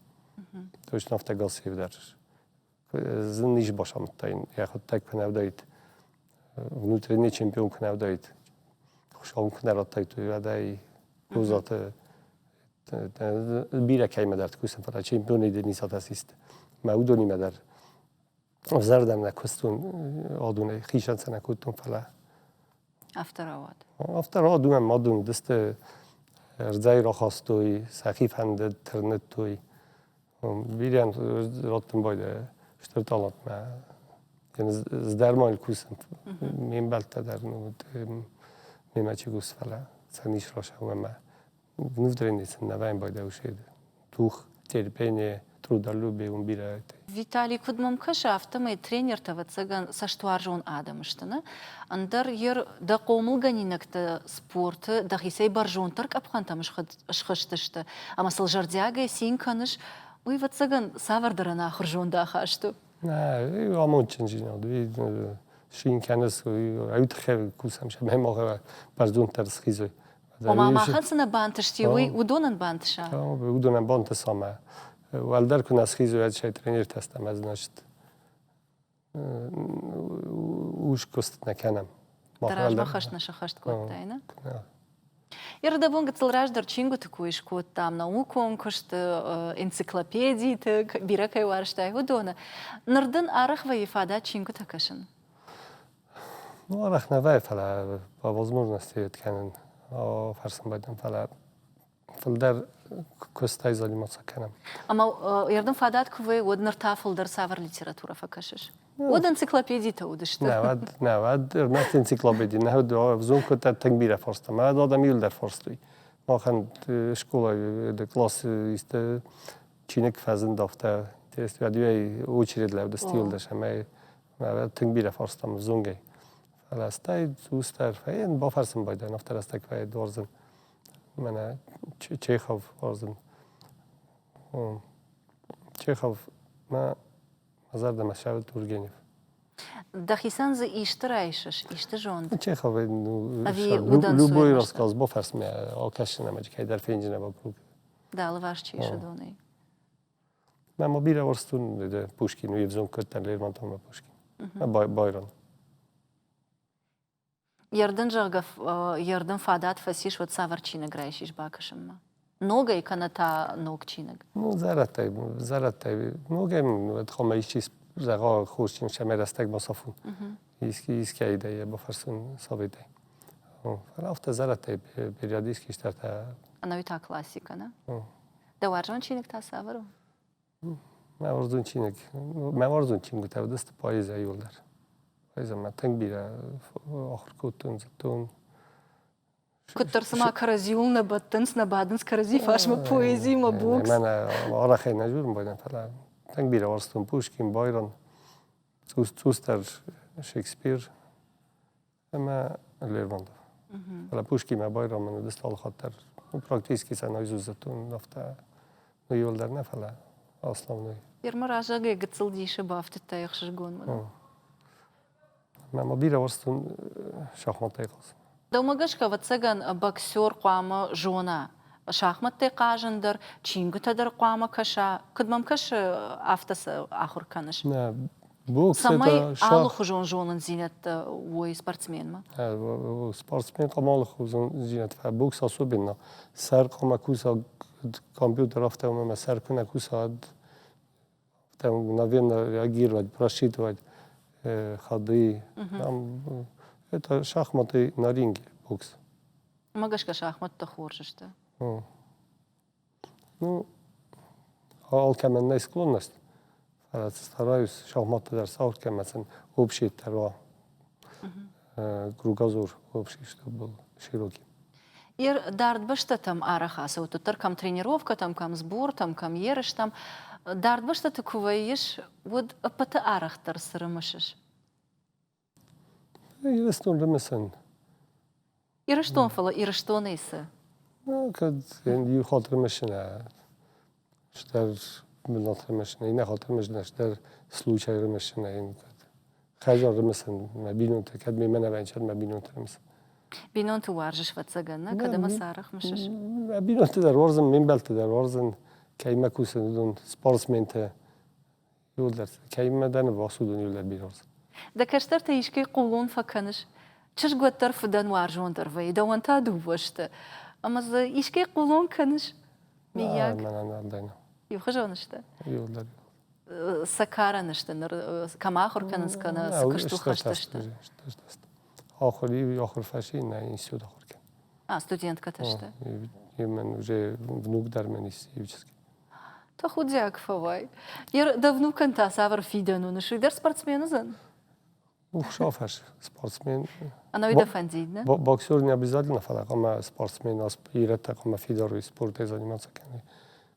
Точно афтӕ Галсиев дӕр. Зын низ бацамыдта йын, йӕхуыдтӕг куы нӕ уыдаид, внутренний чемпион куы нӕ уыдаид, Хуыцау ын куы нӕ радтаид, уӕд ӕй Козаты бирӕ кӕимӕдӕрты кусӕм, фӕлӕ чемпионы единицатӕ систы. Мӕ уыдонимӕ дӕр ӕвзӕрдӕм нӕ куыстон, адонӕй хицӕн сӕ нӕ кодтон, фӕлӕ Афтӕ рауад. Афтӕ рауад, уымӕн ма адон уыдысты ӕрдзӕй рахастой, сӕхи фӕндыд, тырныдтой. Бирӕ раттын байдайы стыр талантмӕ. Ӕз дӕр ма кусын, ме мбӕлттӕ дӕр мемӕ чи кусы, фӕлӕ сӕ низ расӕуы ӕмӕ внутренне сын нӕ вӕййын байдайы дух, терпение. Трудолюбие уым бирӕ. Виталий, куыд мӕм кӕсы, афтӕмӕй тренертӕ, ӕвӕццӕгӕн, цӕстуарзон адӕм сты, нӕ? Ӕндӕр ер дӕ хъомылгӕнинӕгтӕ спорты дӕхицӕй бӕрзонддӕр къӕпхӕнтӕм схызтысты ӕмӕ сыл зӕрдиагӕй цин кӕныс, уый, ӕвӕццӕгӕн, цавӕрдӕр ӕнахуыр зондахаст у. Нӕ, амондджындзинад. Уый цин кӕныс, уый тыххӕй кусӕм, цӕмӕй мах бӕрзонддӕр схизой. Ома махӕн цы нӕ бантысти, уый уыдонӕн бантыса? Уыдонӕн бантыса мӕ. Уӕлдӕр куы нӕ схизой, уӕд сӕ тренертӕ стӕм, ӕз значит, ус куыст нӕ кӕнӕм. Дӕ размӕ хӕст нӕ сӕххӕст кодтай, нӕ? Ӕрдӕбон гыццыл раздӕр чингуыты кой скодтам, наукон куысты, энциклопедиты, бирӕ кӕй уарзтай, уыдоны. Ныр дын арӕх вӕййы фадат чингуытӕ кӕсын? Ну, арӕх нӕ вӕййы, фӕлӕ по возможности кӕнын фӕрсын байдӕм, фӕлӕ фылдӕр куыстӕй заниматься кӕнӕм. Ӕмӕ ердын фадат куы вӕййы, уӕд ныр та фылдӕр цавӕр литературӕ фӕкӕсыс? Уӕд энциклопедитӕ уыдысты. Нӕ, уӕд, нӕ, уӕд ӕрмӕст энциклопеди нӕ уыд, ӕвзонг кодта тынг бирӕ фарста. Мӕ уӕд адӕм иуылдӕр фарстой. Махӕн скъолайы классы исты чиныг фӕзынд афтӕ, интересно, уӕд иуӕй очередь лӕудысты иуылдӕр, ӕмӕ тынг бирӕ фарстам ӕвзонгӕй. Фӕлӕ стӕй цъусдӕр фӕйын бафӕрсын байдайын, афтӕ рӕстӕг фӕйы уарзын. Мӕнӕ Чехов уарзын. Чехов мӕ мӕ зӕрдӕмӕ сӕвӕрд Тургенев. Дӕхицӕн дзы исты райсыс, исты зонд? Чеховы ну, любой рассказ бафӕрс мӕ, акӕсын ӕмӕ кӕйдӕр фенджынӕ вокруг. Дӕ алыварс чи ис, уыдонӕй? Мӕ ма бирӕ уарзтон Пушкин, уый ӕвзонг кодтӕн Лермонтовмӕ Пушкин. Байрон. Ердын, зӕгъгӕ, ердын фадат фӕцис, уӕд цавӕр чиныг райсис бакӕсынмӕ? Ногӕй кӕнӕ та ног чиныг? Ну, зӕрӕдтӕй, зӕрӕдтӕй. Ногӕй уӕд хъуамӕ исчи зӕгъа хорз чиныг, цӕмӕй рӕстӕг бацафон. Искӕй идейӕ бафӕрсын советӕй. Фӕлӕ афтӕ зӕрӕдтӕй периодически хистӕртӕ. Ӕнӕуи та классикӕ, нӕ? Дӕ уарзон чиныг та цавӕр у? Мӕ уарзон чиныг, мӕ уарзон чингуытӕ уыдысты поэзийӕ иуылдӕр. Поэзимӕ тынг бирӕ ахуыр кодтон, зыдтон. Куыддӕр цыма кӕрӕдзиуыл нӕ бӕттынц, нӕ бадынц кӕрӕдзи фарсмӕ поэзимӕ, бокс. Мӕнӕ арӕхӕй нӕ дзурын байдайын, фӕлӕ тынг бирӕ уарзтон Пушкин, Байрон, цъусдӕр Шекспир, ӕмӕ Лермонтов. Фӕлӕ Пушкинмӕ Байрон уыдысты алы хатт дӕр практически сӕ наизусть зыдтон, афтӕ ну иуылдӕр нӕ, фӕлӕ основной. Ермӕ разагӕй гыццыл дисы бафтыдтай ӕхсызгон мын. Мӕ ма бирӕ уарзтон шахматтӕй хъазын. Дӕумӕ гӕсгӕ, ӕвӕццӕгӕн, боксер хъуамӕ зона шахматтӕй хъазын дӕр, чингуытӕ дӕр хъуамӕ кӕса. Куыд мӕм кӕсы, афтӕ сӕ ахуыр кӕныс? Нӕ, бокс Цӕмӕй алыхуызон зонындзинӕдтӕ уой спортсменмӕ? Спортсмен хъуамӕ алыхуызондзинӕдтӕ, бокс особенно. Сӕр хъуамӕ куса компьютер афтӕ ӕмӕ сӕр куы нӕ куса, афтӕ мгновенно реагировать, просчитывать ходы. Там это шахматы на ринге, бокс. Уымӕ гӕсгӕ шахмӕттӕ хорз сты. Ну, алкӕмӕн нӕй склонность, фӕлӕ стараюсь шахматты дӕр сахуыр кӕнын, сын общий дӕр уа. Кругозор общий, чтобы был широкий. Ер дард бӕстӕтӕм арӕх ацӕут, уӕддӕр кӕм тренировкӕтӕм, кӕм сбортӕм, кӕм ерыстӕм. Дард бӕстӕты куы вӕййыс, уӕд ӕппӕты арӕхдӕр цы рымысыс? Ирыстон рымысын. Ирыстон, фӕлӕ Ирыстонӕй цы? Ну, кӕд иу хатт рымысын, стӕр бынат рымысын, иннӕ хатт рымысын, стӕр случай рымысын, кӕд хӕдзар рымысын, мӕ бинонтӕ, кӕд мемӕ нӕ вӕййынц, мӕ бинонты рымысын. Бинонты уарзыс, ӕвӕццӕгӕн, нӕ? Кӕд ӕмӕ сӕ арӕх мысыс? Мӕ бинонты дӕр уарзын, ме мбӕлтты дӕр уарзын, кӕимӕ кусын, уыдон спортсментӕ, Иуылдӕр кӕимӕ дӕ ныввахс, уыдон иуылдӕр бирӕ уарзын. Дӕ кӕстӕртӕ искӕй хъулон фӕкӕныс? Чызг уӕддӕр фыдӕн уарзондӕр вӕййы, дӕуӕн та дыууӕ сты. Ӕмӕ дзы искӕй хъулон кӕныс, миййаг? Мӕнӕн уӕлдай нӕу. Иухуызон сты? Иуылдӕр. Сӕ карӕн сты ныр, кӕм ахуыр кӕнынц, кӕнӕ цы куыстыл хӕст сты? Ахуыр, иу ахуыр фӕци, нӕ институт ахуыр кӕны. А, студенткӕтӕ сты? Мӕн уже внук дӕр мӕн ис юридический. Тӕхудиаг фӕуай. Дӕ внукӕн та цавӕр фидӕн уыныс? Уый дӕр спортсмен уыдзӕн? Ухсафӕс спортсмен. Ӕнӕуи дӕ фӕндид, нӕ? Боксер не обязательно, фӕлӕ хъуамӕ спортсмен ирӕттӕ хъуамӕ фидар спортӕй заниматься кӕной.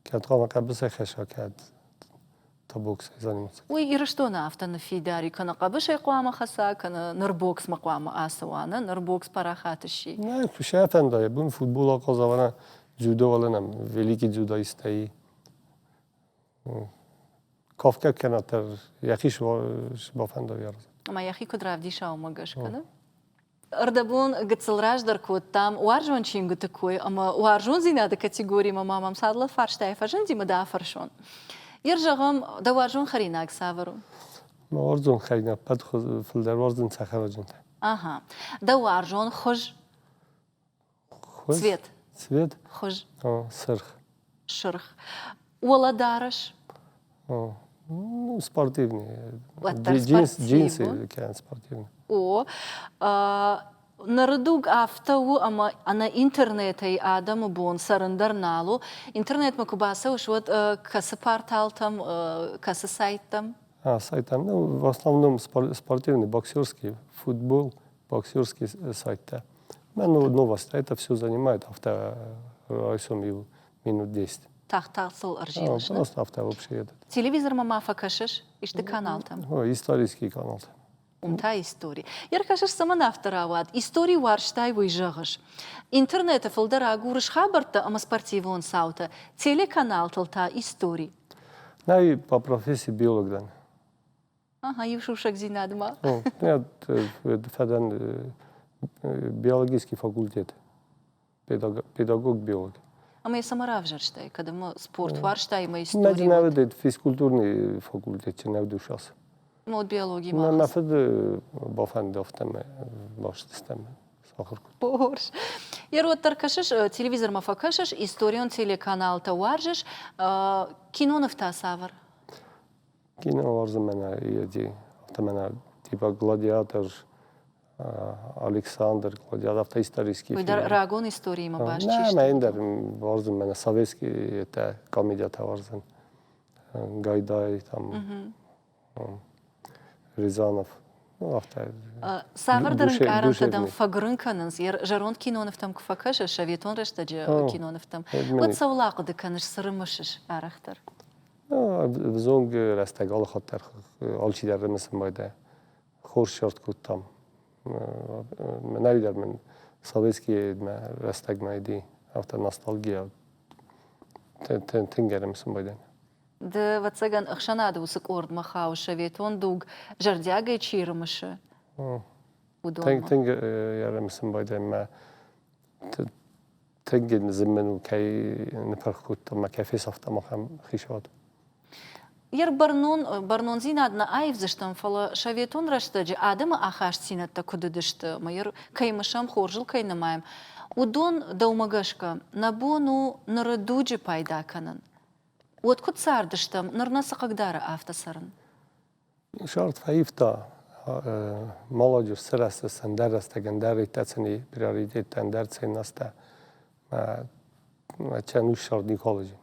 Кӕд хъуамӕ хъӕбысӕй хӕсса, кӕд. та боксӕй заниматься. Уый Ирыстоны афтӕ ныффидар и, кӕнӕ хъӕбысӕй хъуамӕ хӕца, кӕнӕ ныр боксмӕ хъуамӕ ацӕуа, нӕ ныр бокс парахат сси. Нӕ, куы сӕ фӕнда, бун футбол ахъазавана, дзюдо валена, великий дзюдоисттӕ и. Кафгӕ кӕнӕ дӕр йӕхи бафӕнда уарзын. Ӕмӕ йӕхи куыд равдиса, уымӕ гӕсгӕ, нӕ? Ӕрдӕбон гыццыл раздӕр кодтам уарзон чингуыты кой ӕмӕ уарзондзинады категоримӕ ма мӕм цалдӕр фарстайы фӕзынди ӕмӕ дӕ афӕрсон. Ер зӕгъӕм, дӕ уарзон хӕринаг цавӕр у? Мӕ уарзон хӕринаг ӕппӕт фылдӕр уарзын цӕхӕраджынтӕ. Ага. Дӕ уарзон хуыз? Хуыз? Цвет. Цвет? Хуыз. О, сырх. Сырх. Уӕлӕдарӕс? О, ну, спортивный. Уӕддӕр Джинс, джинсы кӕнӕ спортивный. О, ныры дуг афтӕ у, ӕмӕ ӕнӕ интернетӕй адӕмы бон цӕрын дӕр нал у. Интернетмӕ куы бацӕуыс, уӕд кӕцы порталтӕм, кӕцы сайттӕм? А, сайтам, ну, в основном спортивный, боксерский, футбол, боксерский сайттӕ. Мӕн новость, это все занимает авто райсом иу минут 10. Тагъд-тагъд сыл ӕрзилыс, Просто авто вообще этот. Телевизормӕ ма фӕкӕсыс исты каналтӕм? О, исторический канал. Уым та истори. Ӕркӕсыс, цӕмӕн афтӕ рауад? Истори уарзтай, уый зӕгъыс. Интернеты фылдӕр агурыс хабӕрттӕ ӕмӕ спортивон цаутӕ, телеканалтыл та истори. Нӕй, по профессии биолог дӕн. Ага, иу сусӕгдзинад ма. Нет, фӕдӕн биологический факультет, педагог-биолог. Ӕмӕ йӕ цӕмӕ равзӕрстай, кӕд ӕмӕ спорт уарзтай ӕмӕ истори? Мӕ нӕ уыд физкультурный факультет, чи нӕ уыд Мод биологимӕ. Мӕ фыд бафӕндыд афтӕ баст стӕм сахуыр кодта. Хорз. Йе уӕддӕр кӕсыс, телевизормӕ фӕкӕсыс, историон телеканалтӕ уарзыс, кинонывтӕ цавӕр? Кино уарзын мӕнӕ еди, афтӕ мӕнӕ типа Гладиатор, Александр, Гладиатор, афтӕ исторический Уый дӕр рагон историимӕ баст чи сты? Нӕ, ӕндӕр уарзын мӕнӕ советский это комедиятӕ уарзын. Гайдай там, Рязанов. Ну, афтӕ. Цавӕрдӕр ӕнкъарӕнтӕ дӕм фӕгуырын кӕнынц, зӕронд кинонывтӕм куы фӕкӕсыс, советон рӕстӕджы кинонывтӕм, уӕд цӕуыл ахъуыды кӕныс, цы рымысыс арӕхдӕр? Взонг рӕстӕг алы хатт дӕр алчидӕр рымысын байдайы. Хорз сӕрд кодтам. Мӕнӕй дӕр мын советский рӕстӕгмӕ иди афтӕ ностальгия тынг ӕрымысын байдайын. Ды, ӕвӕццӕгӕн, ӕхсӕнады уыцы къордмӕ хауыс, советон дуг зӕрдиагӕй чи рымысы, уыдонмӕ. Тынг, тынг ӕрымысын байдайын мӕ тынг зын мын у, кӕй ныппырх кодтам мӕ кӕй фесӕфтам ахӕм хицауад. Йе рбӕрнон бӕрнондзинад нӕ аивдзыстӕм, фӕлӕ советон рӕстӕджы адӕмы ахастдзинӕдтӕ куыд уыдысты, ӕмӕ йӕ кӕй мысӕм, хорзыл кӕй нымайӕм, уыдон, дӕумӕ гӕсгӕ, нӕ бон у ныры дуджы пайда кӕнын. Уӕд куыд цардыстӕм, ныр нӕ цы хъыгдары афтӕ цӕрын? Сӕрд фӕивта молодежь сырӕзтыс ӕндӕр рӕстӕг, ӕндӕр риттӕцыни приоритеттӕ, ӕндӕр ценносттӕ. Чӕнус сӕрд экологи.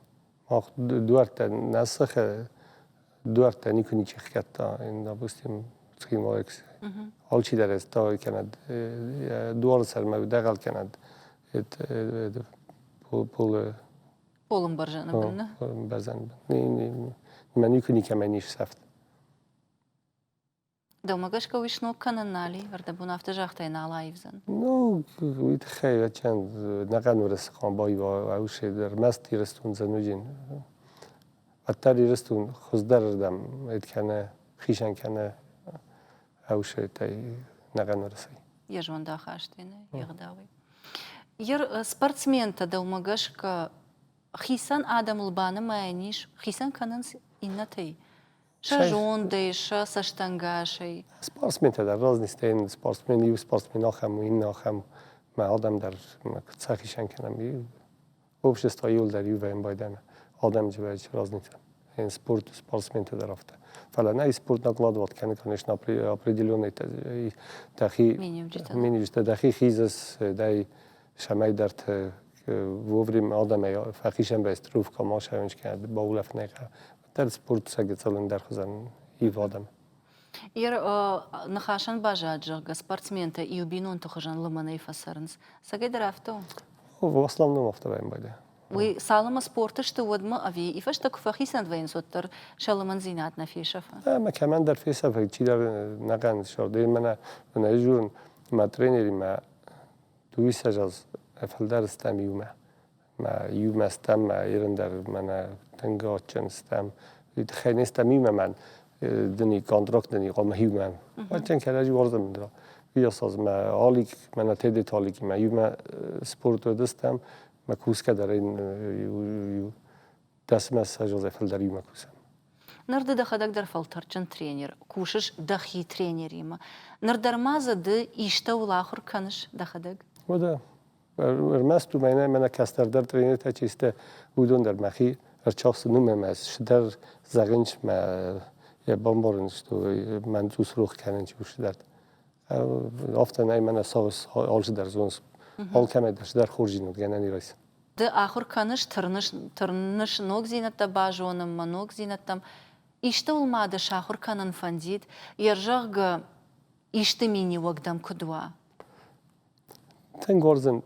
Мах дуӕрттӕ нӕ сыхы дуӕрттӕ никуы ничи хгӕдта, допустим, Цхинвалы алчидӕр ӕз кӕнӕд дуары сӕрмӕ дӕгъӕл кӕнӕд полы Полымбӕрзӕны бын, нӕ? Бӕрзӕны бын. Мӕ никуы никӕмӕн ис сӕфт. Дӕумӕ гӕсгӕ уый сног кӕнын нал и? Ӕрдӕбон афтӕ загътай, нал аивдзӕн. Ну, уый тыххӕй ӕчӕн нӕхъӕн Уырысы хъуамӕ баиу ӕрмӕст Ирыстон дзӕнуджын. Уӕддӕр Ирыстон хуыздӕрырдӕм ӕд кӕны, хицӕн кӕны ӕвсӕйтӕй нӕхъӕн Уырысӕй. Йӕ зондахастӕй, нӕ, йе гъдауӕй. Ер спортсментӕ дӕумӕ гӕсгӕ хицӕн адӕмыл банымайӕн ис, хицӕн кӕнынц иннӕтӕй? Сӕ зондӕй, сӕ цӕстӕнгасӕй? Спортсментӕ дӕр разныстӕ спортсмен иу спортсмен ахӕм у, иннӕ ахӕм. Мӕ адӕм дӕр куыд сӕ хицӕн кӕнӕм, общество иуылдӕр иу вӕййын байдайӕм. Адӕм вӕййы разница. Спорт, спортсментӕ дӕр афтӕ. Фӕлӕ нӕ спорт накладывать кӕны, конечно, определенный дӕхи миниуджытӕ. Дӕхи хизыс, дӕй сӕмӕйдӕрты вовремя адӕмӕй фӕхицӕн вӕййы тренировка ма сӕвӕнч кӕнӕд, баулӕфынӕй Дӕр спорт сӕ гыццыл ӕндӕр хуызӕн ив адӕм. Ер ныхасӕн баззад, зӕгъгӕ, спортсментӕ иу бинонты хуызӕн лымӕнӕй фӕцӕрынц. Цӕгӕй дӕр афтӕ у? В основном афтӕ вӕййын байдайы. Уый цалынмӕ спорты сты, уӕдмӕ ӕви ифӕстӕ куы фӕхицӕн вӕййынц, уӕддӕр сӕ лымӕндзинад нӕ фесӕфы? Ӕмӕ кӕмӕндӕр фесӕфы, чидӕр нӕхъӕн сӕрды мӕнӕ мӕнӕ дзурын мӕ тренеримӕ дыууиссӕдз аз фылдӕр стӕм иумӕ. Мӕ иумӕ стӕм, мӕ ирын дӕр мӕнӕ тынг адджын стӕм. Уый тыххӕй не стӕм иумӕ мӕн дыни контракт дыни хъуамӕ иумӕ. Адджын кӕрӕдзи уарзӕм дӕр. Уыйас мӕ Алик, мӕнӕ Тедеты Аликимӕ иумӕ спорт уыдыстӕм, мӕ кусгӕ дӕр иу дӕсмӕ ссӕдз фылдӕр иумӕ кусӕм. Ныр ды дӕхӕдӕг дӕр фӕлтӕрдджын тренер, кусыс дӕхи тренеримӕ. Ныр дӕр ма дзы ды истӕуыл ахуыр кӕныс дӕхӕдӕг? Уӕдӕ, ӕрмӕст уымӕй нӕ, мӕнӕ кӕстӕрдӕр тренертӕ чи сты, уыдон дӕр мӕхи ӕрчахсы нумӕ мӕ цыдӕр зӕгъынц, мӕ йӕ бамбарын, что мӕн цъус рох кӕнын чи у цыдӕр. Афтӕ нӕй, мӕнӕ цӕуыс алцыдӕр зоныс. Алкӕмӕй дӕр цыдӕр хорздзинад гӕнӕн и райсын. Ды ахуыр кӕныс, тырныс, тырныс ногдзинӕдтӕ базонынмӕ, ногдзинӕдтӕм. Истӕуыл ма дӕ сахуыр кӕнын фӕндид, йе рзӕгъгӕ исты миниуӕг дӕм куыд уа? Тынг уарзын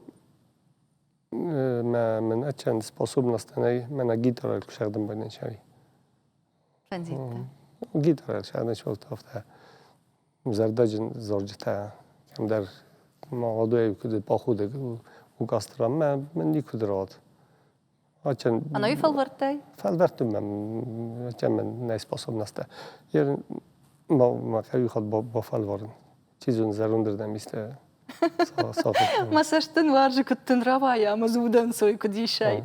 мӕ мын ӕчӕн способностӕ нӕй, мӕнӕ гитарайыл куы сӕгъдын байдайын сӕри. Фӕндид дӕ? Гитарайыл сӕгъдын сфӕлдта афтӕ. Зӕрдӕджын зарджытӕ кӕмдӕр молодой куыд похудӕг у кастраммӕ мӕн никуыд рауад. Ачан Ӕнӕуи фӕлвӕрдтай? Фӕлвӕрдтон мӕ, ачан мӕн нӕй способностӕ. Ма ма кӕуи хатт бафӕлварын. Чи зоны, зӕрондырдӕм исты Мӕ цӕст дын уарзы, куыд дын рауайа ӕмӕ дзы удӕнцой куыд исай.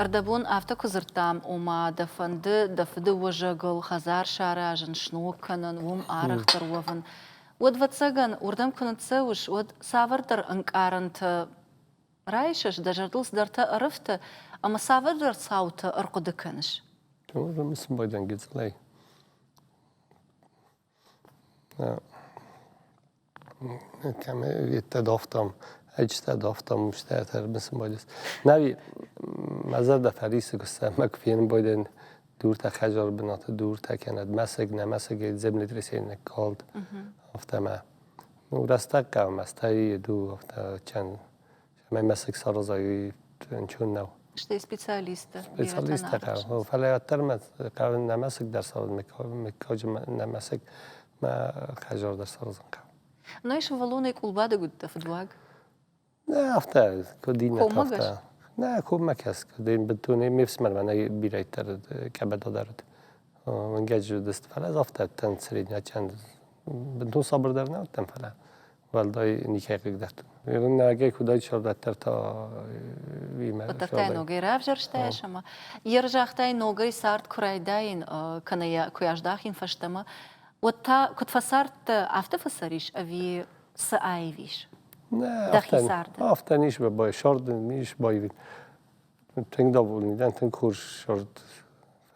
Ӕрдӕбон афтӕ куы дзырдтам, ома дӕ фӕнды дӕ фыды уӕзӕгыл хӕдзар саразын, сног кӕнын, уым арӕхдӕр уӕвын, уӕд, ӕвӕццӕгӕн, уырдӕм куы ныццӕуыс, уӕд цавӕрдӕр ӕнкъарӕнтӕ райсыс, дӕ зӕрдыл цыдӕртӕ ӕрыфты ӕмӕ цавӕрдӕр цаутӕ ӕрхъуыды кӕныс. Рымысын байдӕн гыццылӕй. Кӕм давтам, ӕджытӕ давтам, стӕй ӕрмысын байдыс. Нӕви мӕ зӕрдӕ фӕрисы куы мӕ куы фенын байдайын дуртӕ хӕдзары бынаты дуртӕ кӕнӕд мӕсыг, нӕ мӕсыгӕй землетрясение калд, афтӕ мӕ. Ну, рӕстӕг хъӕуы мӕ, стӕй ду афтӕ чӕн Цӕмӕй мӕсыг саразай, уый ӕнцон нӕу. Стӕй специалисттӕ. Специалисттӕ хъӕуы. Фӕлӕ уӕддӕр мӕ хъӕуы нӕ мӕсыг дӕр саразын, мыггаджы нӕ мӕсыг мӕ хӕдзар дӕр саразын хъӕуы. Нӕ сывӕллонӕй къулбадӕг уыдтӕ фыдуаг? Нӕ, афтӕ, куыд иннӕтӕ, афтӕ. Нӕ, коммӕ кӕс, куыд бынтон ме фсымӕр мӕнӕ бирӕ къӕбӕда дӕр уыд. Уынгӕджы уыдысты, фӕлӕ ӕз афтӕ уыдтӕн среднячӕн. Бынтон сабыр дӕр нӕ уыдтӕн, фӕлӕ уӕлдай никӕй хъыгдардтон. Нагӕй куыдӕй сӕрдаддӕр та имӕ. Хъуыддӕгтӕ ногӕй равзӕрстай ӕмӕ йе рзагътай ногӕй цард куы райдаин, кӕнӕ йӕ куы аздахин фӕстӕмӕ, уӕд та куыд фӕцардтӕ, афтӕ фӕцӕрис ӕви цы аивис дӕхи царды? Афтӕ нис бабай, сӕрд нис баивин. Тынг довольный дӕн, тынг хорз сӕрд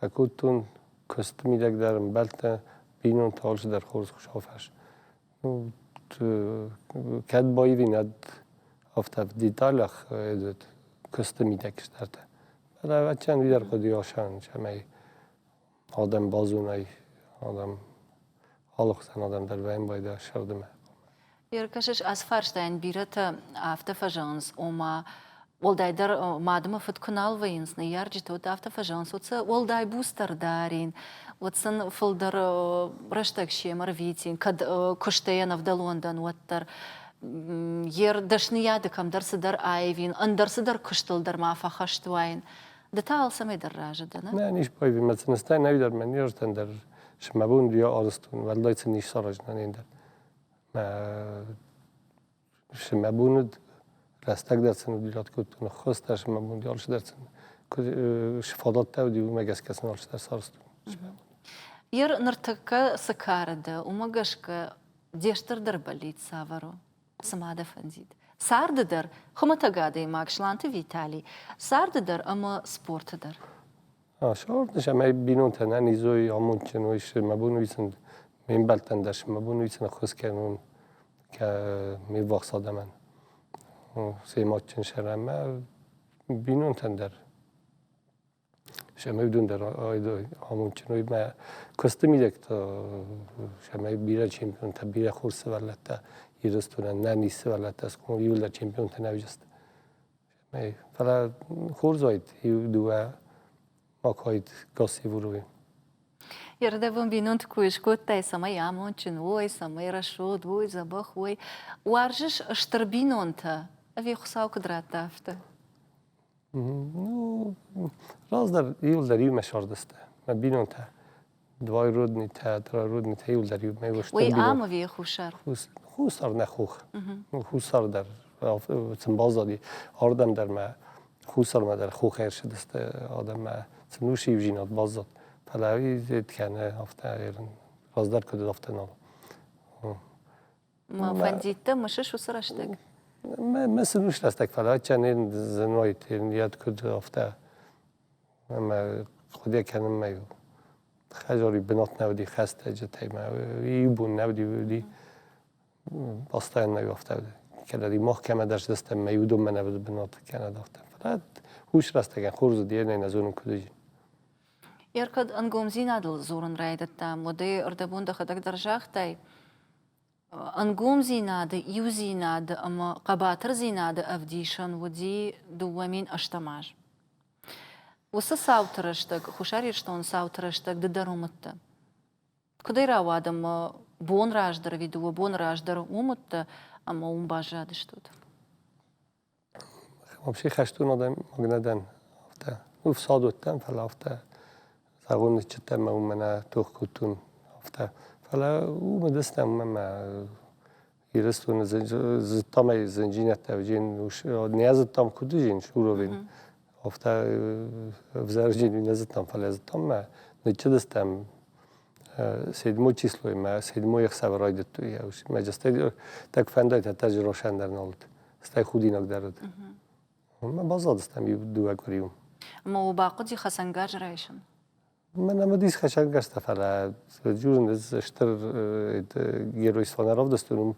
фӕкодтон. Куысты мидӕг дӕр ӕмбӕлттӕ, бинонтӕ алцыдӕр хорз хуыцау фӕс. Кӕд баивинад афтӕ деталях этот куысты мидӕг куыстӕртӕ. Фӕлӕ ӕвӕццӕгӕн уый дӕр хъуыди асарын, цӕмӕй адӕм базонай, адӕм алыхуызӕн адӕм дӕр вӕййын байдайа сӕрдымӕ. Ӕркӕсыс, ацы фарстайӕн бирӕтӕ афтӕ фӕзӕгъынц, ома уӕлдайдӕр мад ӕмӕ фыд куы нал вӕййынц, ныййарджытӕ, уӕд афтӕ фӕзӕгъынц, уӕд сӕ уӕлдай буцдӕр дарин, уӕд сын фылдӕр рӕстӕг семӕ рвитин, кӕд куыстӕй ӕнӕвдӕлон дӕн, уӕддӕр. Йе рдӕсныйады кӕмдӕр цыдӕр аивин, ӕндӕр цыдӕр куыстыл дӕр ма фӕхӕст уаин. Ды та алцӕмӕй дӕр разы дӕ, нӕ? Нӕ, низ байвин, мӕ цыныстӕй нӕ дӕр мӕ ниртӕн дӕр мӕ бон диа арызтон, уӕлдай сын низ саразынӕн ӕндӕр. Мӕ мӕ бон уыд рӕстӕг дӕр сын уыд кодтон, ӕххуыс дӕр мӕ бон алцыдӕр сын фадӕттӕ уыди, уымӕ гӕсгӕ сын алцыдӕр сарӕзтон. Ер ныртӕккӕ цы кары дӕ, уымӕ гӕсгӕ де стырдӕр бӕллиц цавӕр у? Цы ма дӕ фӕндид? Царды дӕр, хуымӕтӕг адӕймаг Сланты Виталий, царды дӕр ӕмӕ спорты дӕр. Сӕрдыс ӕмӕ бинонтӕ ӕнӕниз уой, амондджын уой, мӕ бон уый сын ме мбӕлттӕн дӕр мӕ бон уый сын ӕххуыс кӕнон ме ввахс адӕмӕн. Се мадджын сӕр ӕмӕ бинонтӕн дӕр. Сӕмӕй уыдон дӕр амондджын уой. Мӕ куысты мидӕг та сӕмӕй бирӕ чемпионтӕ, бирӕ хорз сывӕллӕттӕ. Ирыстонӕн нӕ ницы сывӕллӕттӕ схъомыл, иууылдӕр чемпионтӕ нӕ уыдысты. Фӕлӕ хорз уаид иу-дыууӕ ма куы уаид Гассиевы уровень. Ердӕбон бинонты куы скодтай, цӕмӕй амондджын уой, цӕмӕй рӕсугъд уой, дзӕбӕх уой. Уарзыс стыр бинонтӕ ӕви Хуыцау куыд радта, афтӕ? Ну, раздӕр иуылдӕр иумӕ сардысты мӕ бинонтӕ. Двоюродныйтӕ, троюродныйтӕ иуылдӕр иумӕ стыр Уый ам ӕви Хуссар? Хуссар нӕ хох. Хуссар дӕр сын баззади. Ардӕм дӕр мӕ Хуссармӕ дӕр хохӕй ӕрцыдысты адӕммӕ. Сын уыцы иудзинад баззад. Фӕлӕ уый кӕны афтӕ раздӕр куыд уыд, афтӕ нал. Мӕ фӕндидтӕ мысыс уыцы рӕстӕг? Мысын уыцы рӕстӕг, фӕлӕ аччан зынойт, йӕд куыд афтӕ ӕмӕ хъуыды кӕнынмӕ хӕдзари бынат нӕ уыди хӕстӕджытӕй мӕ иу бон нӕ уыди, уыди постоянно афтӕ кӕнӕ мах кӕмӕдӕр сдыстӕм мӕ уыдонмӕ нӕ уыд бынат кӕнӕ афтӕ. Фӕлӕ хус рӕстӕгӕн хорз уыди, нӕ зонын куыд уыди. Ӕркӕд ӕнгомдзинадыл дзурын райдыдтам, уӕд ӕй ӕрдӕбон дӕхӕдӕг дӕр загътай, ӕнгомдзинады, иудзинады ӕмӕ хъӕбатырдзинады ӕвдисӕн уыди 2008 аз. Уыцы цауты рӕстӕг, Хуссар Ирыстоны цауты рӕстӕг ды дӕр уым уыдтӕ. Куыдӕй рауад ӕмӕ бон раздӕр ӕви дыууӕ боны раздӕр уым уыдтӕ ӕмӕ уым баззадыстут? Вообще хӕстон адӕймаг нӕ дӕн, афтӕ. Ну, фсад уыдтӕн, фӕлӕ афтӕ зӕгъон ныцчыдтӕн мӕ уымӕ нӕ тох кодтон, афтӕ. Фӕлӕ уым уыдыстӕм ӕмӕ Ирыстоны зыдтам ӕй зындзинӕдтӕ уыдзин, нӕ зыдтам куыд уыдзин уровень. Афтӕ ӕвзӕрджын нӕ зыдтам, фӕлӕ зыдтам мӕ ныцчыдыстӕм седьмой числой мӕ седьмой ӕхсӕвы райдыдтой. Мӕ стӕй так фӕндӕй та тӕжы рошӕн дӕр нал уыд. Стӕй худинаг дӕр уыд. Мӕ баззадыстӕм иу дыууӕ къуыри уым. Ӕмӕ уӕ бахъуыди хӕцӕнгарз райсын? Мӕнӕ уыдис хӕцӕнгӕрзтӕ, фӕлӕ дзурын стыр геройство нӕ равдыстой, уым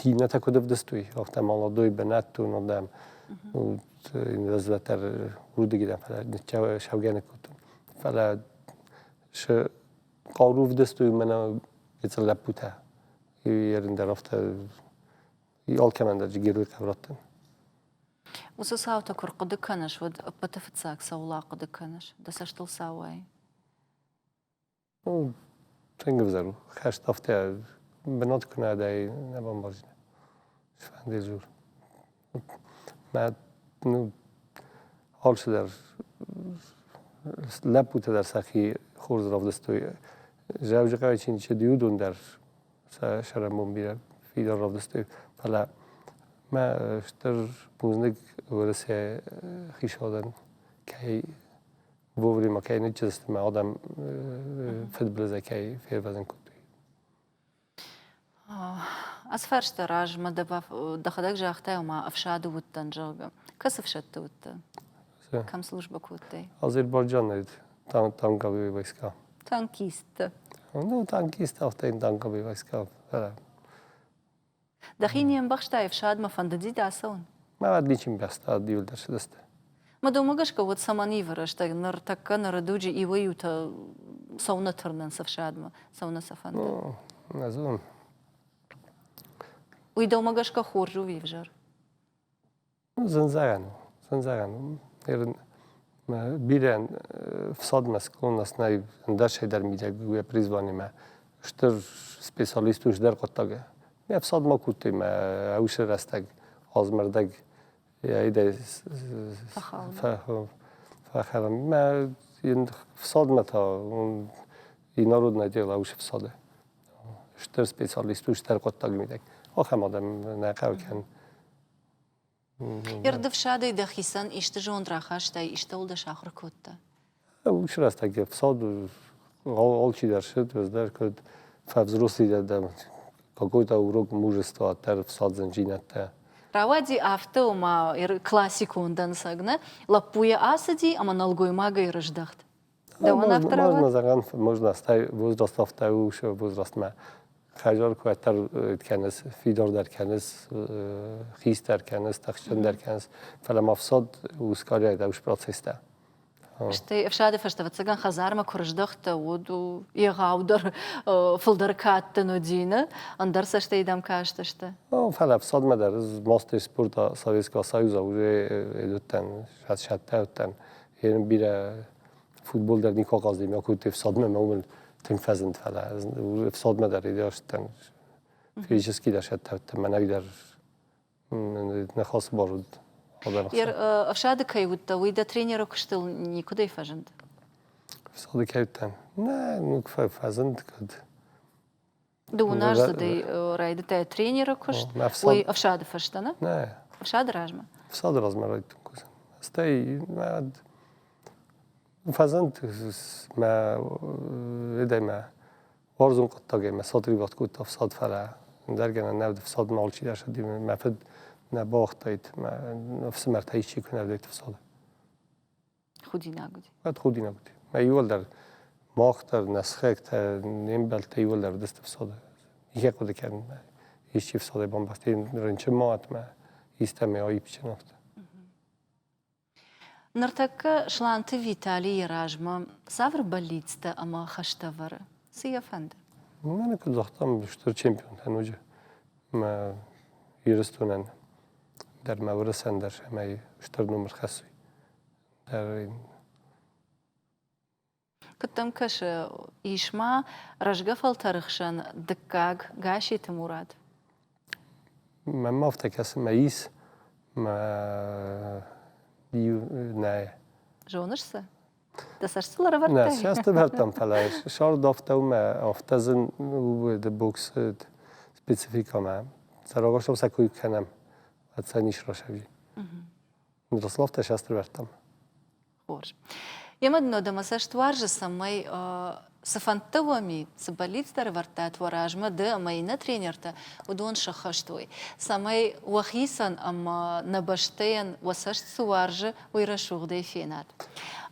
иннӕтӕ куыд ӕвдыстой, афтӕ молодой бынӕттон адӕм развӕддӕр уырдыгӕй фӕлӕ саугӕ ныккодтон. Фӕлӕ сы хъару ӕвдыстой мӕнӕ гыццыл лӕппутӕ. Ерын дӕр афтӕ алкӕмӕн дӕр герой хъӕвраттӕн. Уыцы цаутӕ куы рхъуыды кӕныс, уӕд ӕппӕты фыццаг цӕуыл ахъуыды кӕныс? Дӕ цӕстыл цы ауайы? Ну, тынг ӕвзӕр у. Хӕст афтӕ бынат куы нӕ дӕ, нӕ бамбардзынӕ. Сфӕнды дзур. Мӕ, ну, алцыдӕр лӕппутӕ дӕр сӕхи хорз равдыстой. Дзӕуджыхъӕуы чи ничи уыди, уыдон дӕр сӕ сӕрӕнбон бирӕ фидар равдыстой. Фӕлӕ мӕ стыр бузныг Уӕрӕсейы хицауадӕн, кӕй вовремя кӕй ныццыдысты мӕ адӕм фыдбылызӕй кӕй фервӕзын кодтой. Ацы фарсты размӕ дӕхӕдӕг загътай, ома ӕфсады уыдтӕн, зӕгъгӕ. Кӕцы ӕфсӕдты уыдтӕ? Кӕм службӕ кодтай? Азербайджаны танковые войска. Танкисттӕ. Ну, танкисттӕ, афтӕ танковые войска. Дӕхи не мбӕхстай ӕфсадмӕ, фӕндыди дӕ ацӕуын? Мӕ ничи мбӕхста, иуылдӕр цыдысты. Мӕ дӕумӕ гӕсгӕ уӕд цӕмӕн ивы рӕстӕг? Ныртӕккӕ ныры дуджы иуӕй-иутӕ цӕуыннӕ тырнынц ӕфсадмӕ, цӕуыннӕ сӕ фӕнды? Нӕ зонын. Уый дӕумӕ гӕсгӕ хорз у ӕви ӕвзӕр? Зын зӕгъӕн у, зын зӕгъӕн у. Бирӕ фсадмӕ склонность нӕй ӕндӕр дӕр мидӕг уӕ призванимӕ. Стыр специалист у дӕр хъуыддаг. Ме фсадмӕ кодтой мӕ уыцы рӕстӕг азмӕрдӕг идӕ фӕхӕрӕм. Мӕ фсадмӕ та и народное дело уыцы фсады. Стыр специалист у дӕр хъуыддаг мидӕг. Ахӕм адӕм нӕ хъӕуы кӕнын. Ирдыфсадӕй дӕхицӕн исты зонд рахастай, истӕуыл дӕ сахуыр кодта? Уыцы рӕстӕг ӕфсад алчидӕр цыд, ӕз дӕр куыд фӕвзрослый дӕн, какой-то урок мужества дӕр ӕфсаддзӕндзинӕдтӕ. Рауади афтӕ, ома классикон дӕнцӕг, нӕ? Лӕппуйӕ ацыди ӕмӕ нӕлгоймагӕй рыздӕхт. Дӕуӕн афтӕ рауад? Можно зӕгъӕн, можно возраст афтӕ у, возрастмӕ хӕдзар куы ӕддӕр кӕныс, фидардӕр кӕныс, хистӕр кӕныс, тыхджындӕр кӕныс, фӕлӕ ма фсад ускарӕй дӕ процесстӕ. Стӕй ӕфсады фӕстӕ, ӕвӕццӕгӕн, хӕдзармӕ куы рыздӕхтӕ, уӕд егъаудӕр, фылдӕр кад дын уыди, нӕ? Ӕндӕр цӕстӕй дӕм кастысты. Фӕлӕ ӕфсадмӕ дӕр ӕз мастер спорта Советского Союза уже уыдтӕн, сӕттӕ уыдтӕн. Бирӕ футбол дӕр никуы ахъазыди, мӕ куыд ӕфсадмӕ мӕ уымӕн тынг фӕзынд, фӕлӕ ӕфсадмӕ дӕр идеастӕн физически дӕр сӕттӕ уыдтӕн, мӕнӕ дӕр ныхасы бар уыд. Ӕфсады кӕй уыдтӕ, уый дӕ тренеры куыстыл никуыдӕй фӕзынд? Ӕфсады кӕй уыдтӕн? Нӕ, ну фӕзынд кӕд. Дыууыназдзыдӕй райдыдтай тренеры куыст, уый ӕфсады фӕстӕ, нӕ? Нӕ. Ӕфсады размӕ? Ӕфсады размӕ райдыдтон кусын. Стӕй фӕзынд мӕ эдӕй мӕ Уарзон хъуыддагӕй мӕ сатрибат кодта ӕфсад, фӕлӕ ӕндӕр гӕнӕн нӕ уыд ӕфсадмӕ алчидӕр сыди. Мӕ фыд нӕ бауагътаид, мӕ ӕфсымӕртӕ исчи куы нӕ уыдаид ӕфсады. Худинаг уыди. Уӕд худинаг уыди. Мӕ иуылдӕр мах дӕр, нӕ сыхӕгтӕ, не мбӕлттӕ иуылдӕр уыдысты ӕфсады. Никӕй хъуыды кӕнын, исчи ӕфсадӕй бамбӕхст, рынчын ма уӕд мӕ истӕмӕй аипджын афтӕ. Ныртӕккӕ Сланты Витали йӕ размӕ цавӕр бӕллицтӕ ӕмӕ хӕстӕ вӕры? Цы йӕ фӕнды? Мӕнӕ куыд загътам, стыр чемпионтӕ ноджы мӕ Ирыстонӕн дӕр, мӕ Уырысӕн дӕр ӕмӕ стыр ном ӕрхӕссой. Дӕр Куыд дӕм кӕсы, ис ма рӕзгӕ фӕлтӕры хсӕн дыккаг Гасситы Мурат? Мӕнмӕ афтӕ кӕсы, мӕ ис, мӕ иу нӕ. Зоныс сӕ? Дӕ цӕст сыл ӕрӕвӕрдтай? Нӕ, цӕст ӕвӕрдтам, фӕлӕ сӕрд афтӕ у мӕ афтӕ зын у боксы спецификӕмӕ. Цӕрӕгосов сӕ куы кӕнӕм, уӕд сӕ низ расӕвзи. Мирослав та сӕст ӕрвӕрдтам. Хорз. Емӕ дын уӕдӕ мӕ цӕст уарзы, цӕмӕй цы фӕндтӕ уӕм и, цы бӕллицтӕ ӕрӕвӕрдтат уӕ размӕ ды ӕмӕ иннӕ тренертӕ, уыдон сӕххӕст уой. Цӕмӕй уӕхицӕн ӕмӕ нӕ бӕстӕйӕн уӕ цӕст цы уарзы, уый рӕсугъдӕй фенат.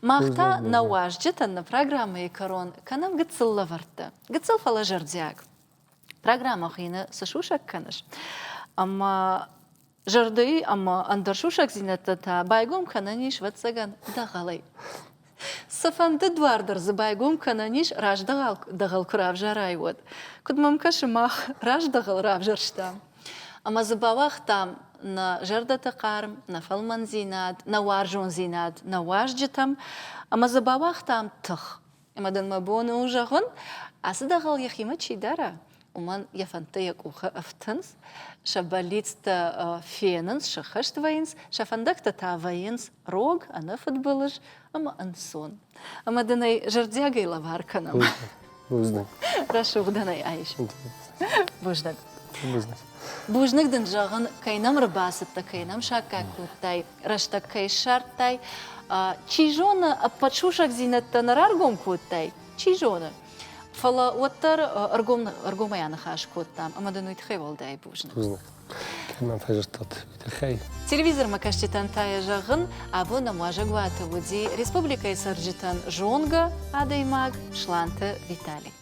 Мах та нӕ уазджытӕн нӕ программӕйы кӕрон кӕнӕм гыццыл лӕвӕрттӕ. Гыццыл, фӕлӕ зӕрдиаг. Программӕ хуыйны «Цы сусӕг кӕныс?» Ӕмӕ Зӕрдӕйы ӕмӕ ӕндӕр сусӕгдзинӕдтӕ та байгом кӕнӕн ис, ӕвӕццӕгӕн, дӕгъӕлӕй. Цыфӕнды дуар дӕр дзы байгом кӕнӕн ис, раздӕгъӕл дӕгъӕл куы равзарай, уӕд. Куыд мӕм кӕсы, мах раздӕгъӕл равзӕрстам. Ӕмӕ дзы бауагътам нӕ зӕрдӕты хъарм, нӕ фӕлмӕндзинад, нӕ уарзондзинад нӕ уазджытӕм, ӕмӕ дзы бауагътам тых. Ӕмӕ дын мӕ бон у зӕгъын, ацы дӕгъӕл йӕхимӕ чи дара, уымӕн йӕ фӕндтӕ йӕ къухы ӕфтынц, сӕ бӕллицтӕ фенынц, сӕххӕст вӕййынц, сӕ фӕндӕгтӕ та вӕййынц рог, ӕнӕфыдбылыз ӕмӕ ӕнцон. Ӕмӕ дын ӕй зӕрдиагӕй лӕвар кӕнӕм. Бузныг. Рӕсугъдӕн ӕй айс. Бузныг. Бузныг. Бузныг дын зӕгъын, кӕй нӕм ӕрбацыдтӕ, кӕй нӕм саккаг кодтай, рӕстӕг кӕй ссардтай. Чи зоны, ӕппӕт сусӕгдзинӕдтӕ нӕ раргом кодтай, чи зоны. Фӕлӕ уӕддӕр ӕргом, ӕргомӕй аныхас кодтам, ӕмӕ дын уый тыххӕй уӕлдай бузныг. Бузныг. Кӕд мӕм фӕзырдтат, уый тыххӕй. Телевизормӕ кӕсджытӕн та йӕ зӕгъын, абон нӕм уазӕгуаты уыди республикӕйы цӕрджытӕн зонгӕ адӕймаг Сланты Виталий.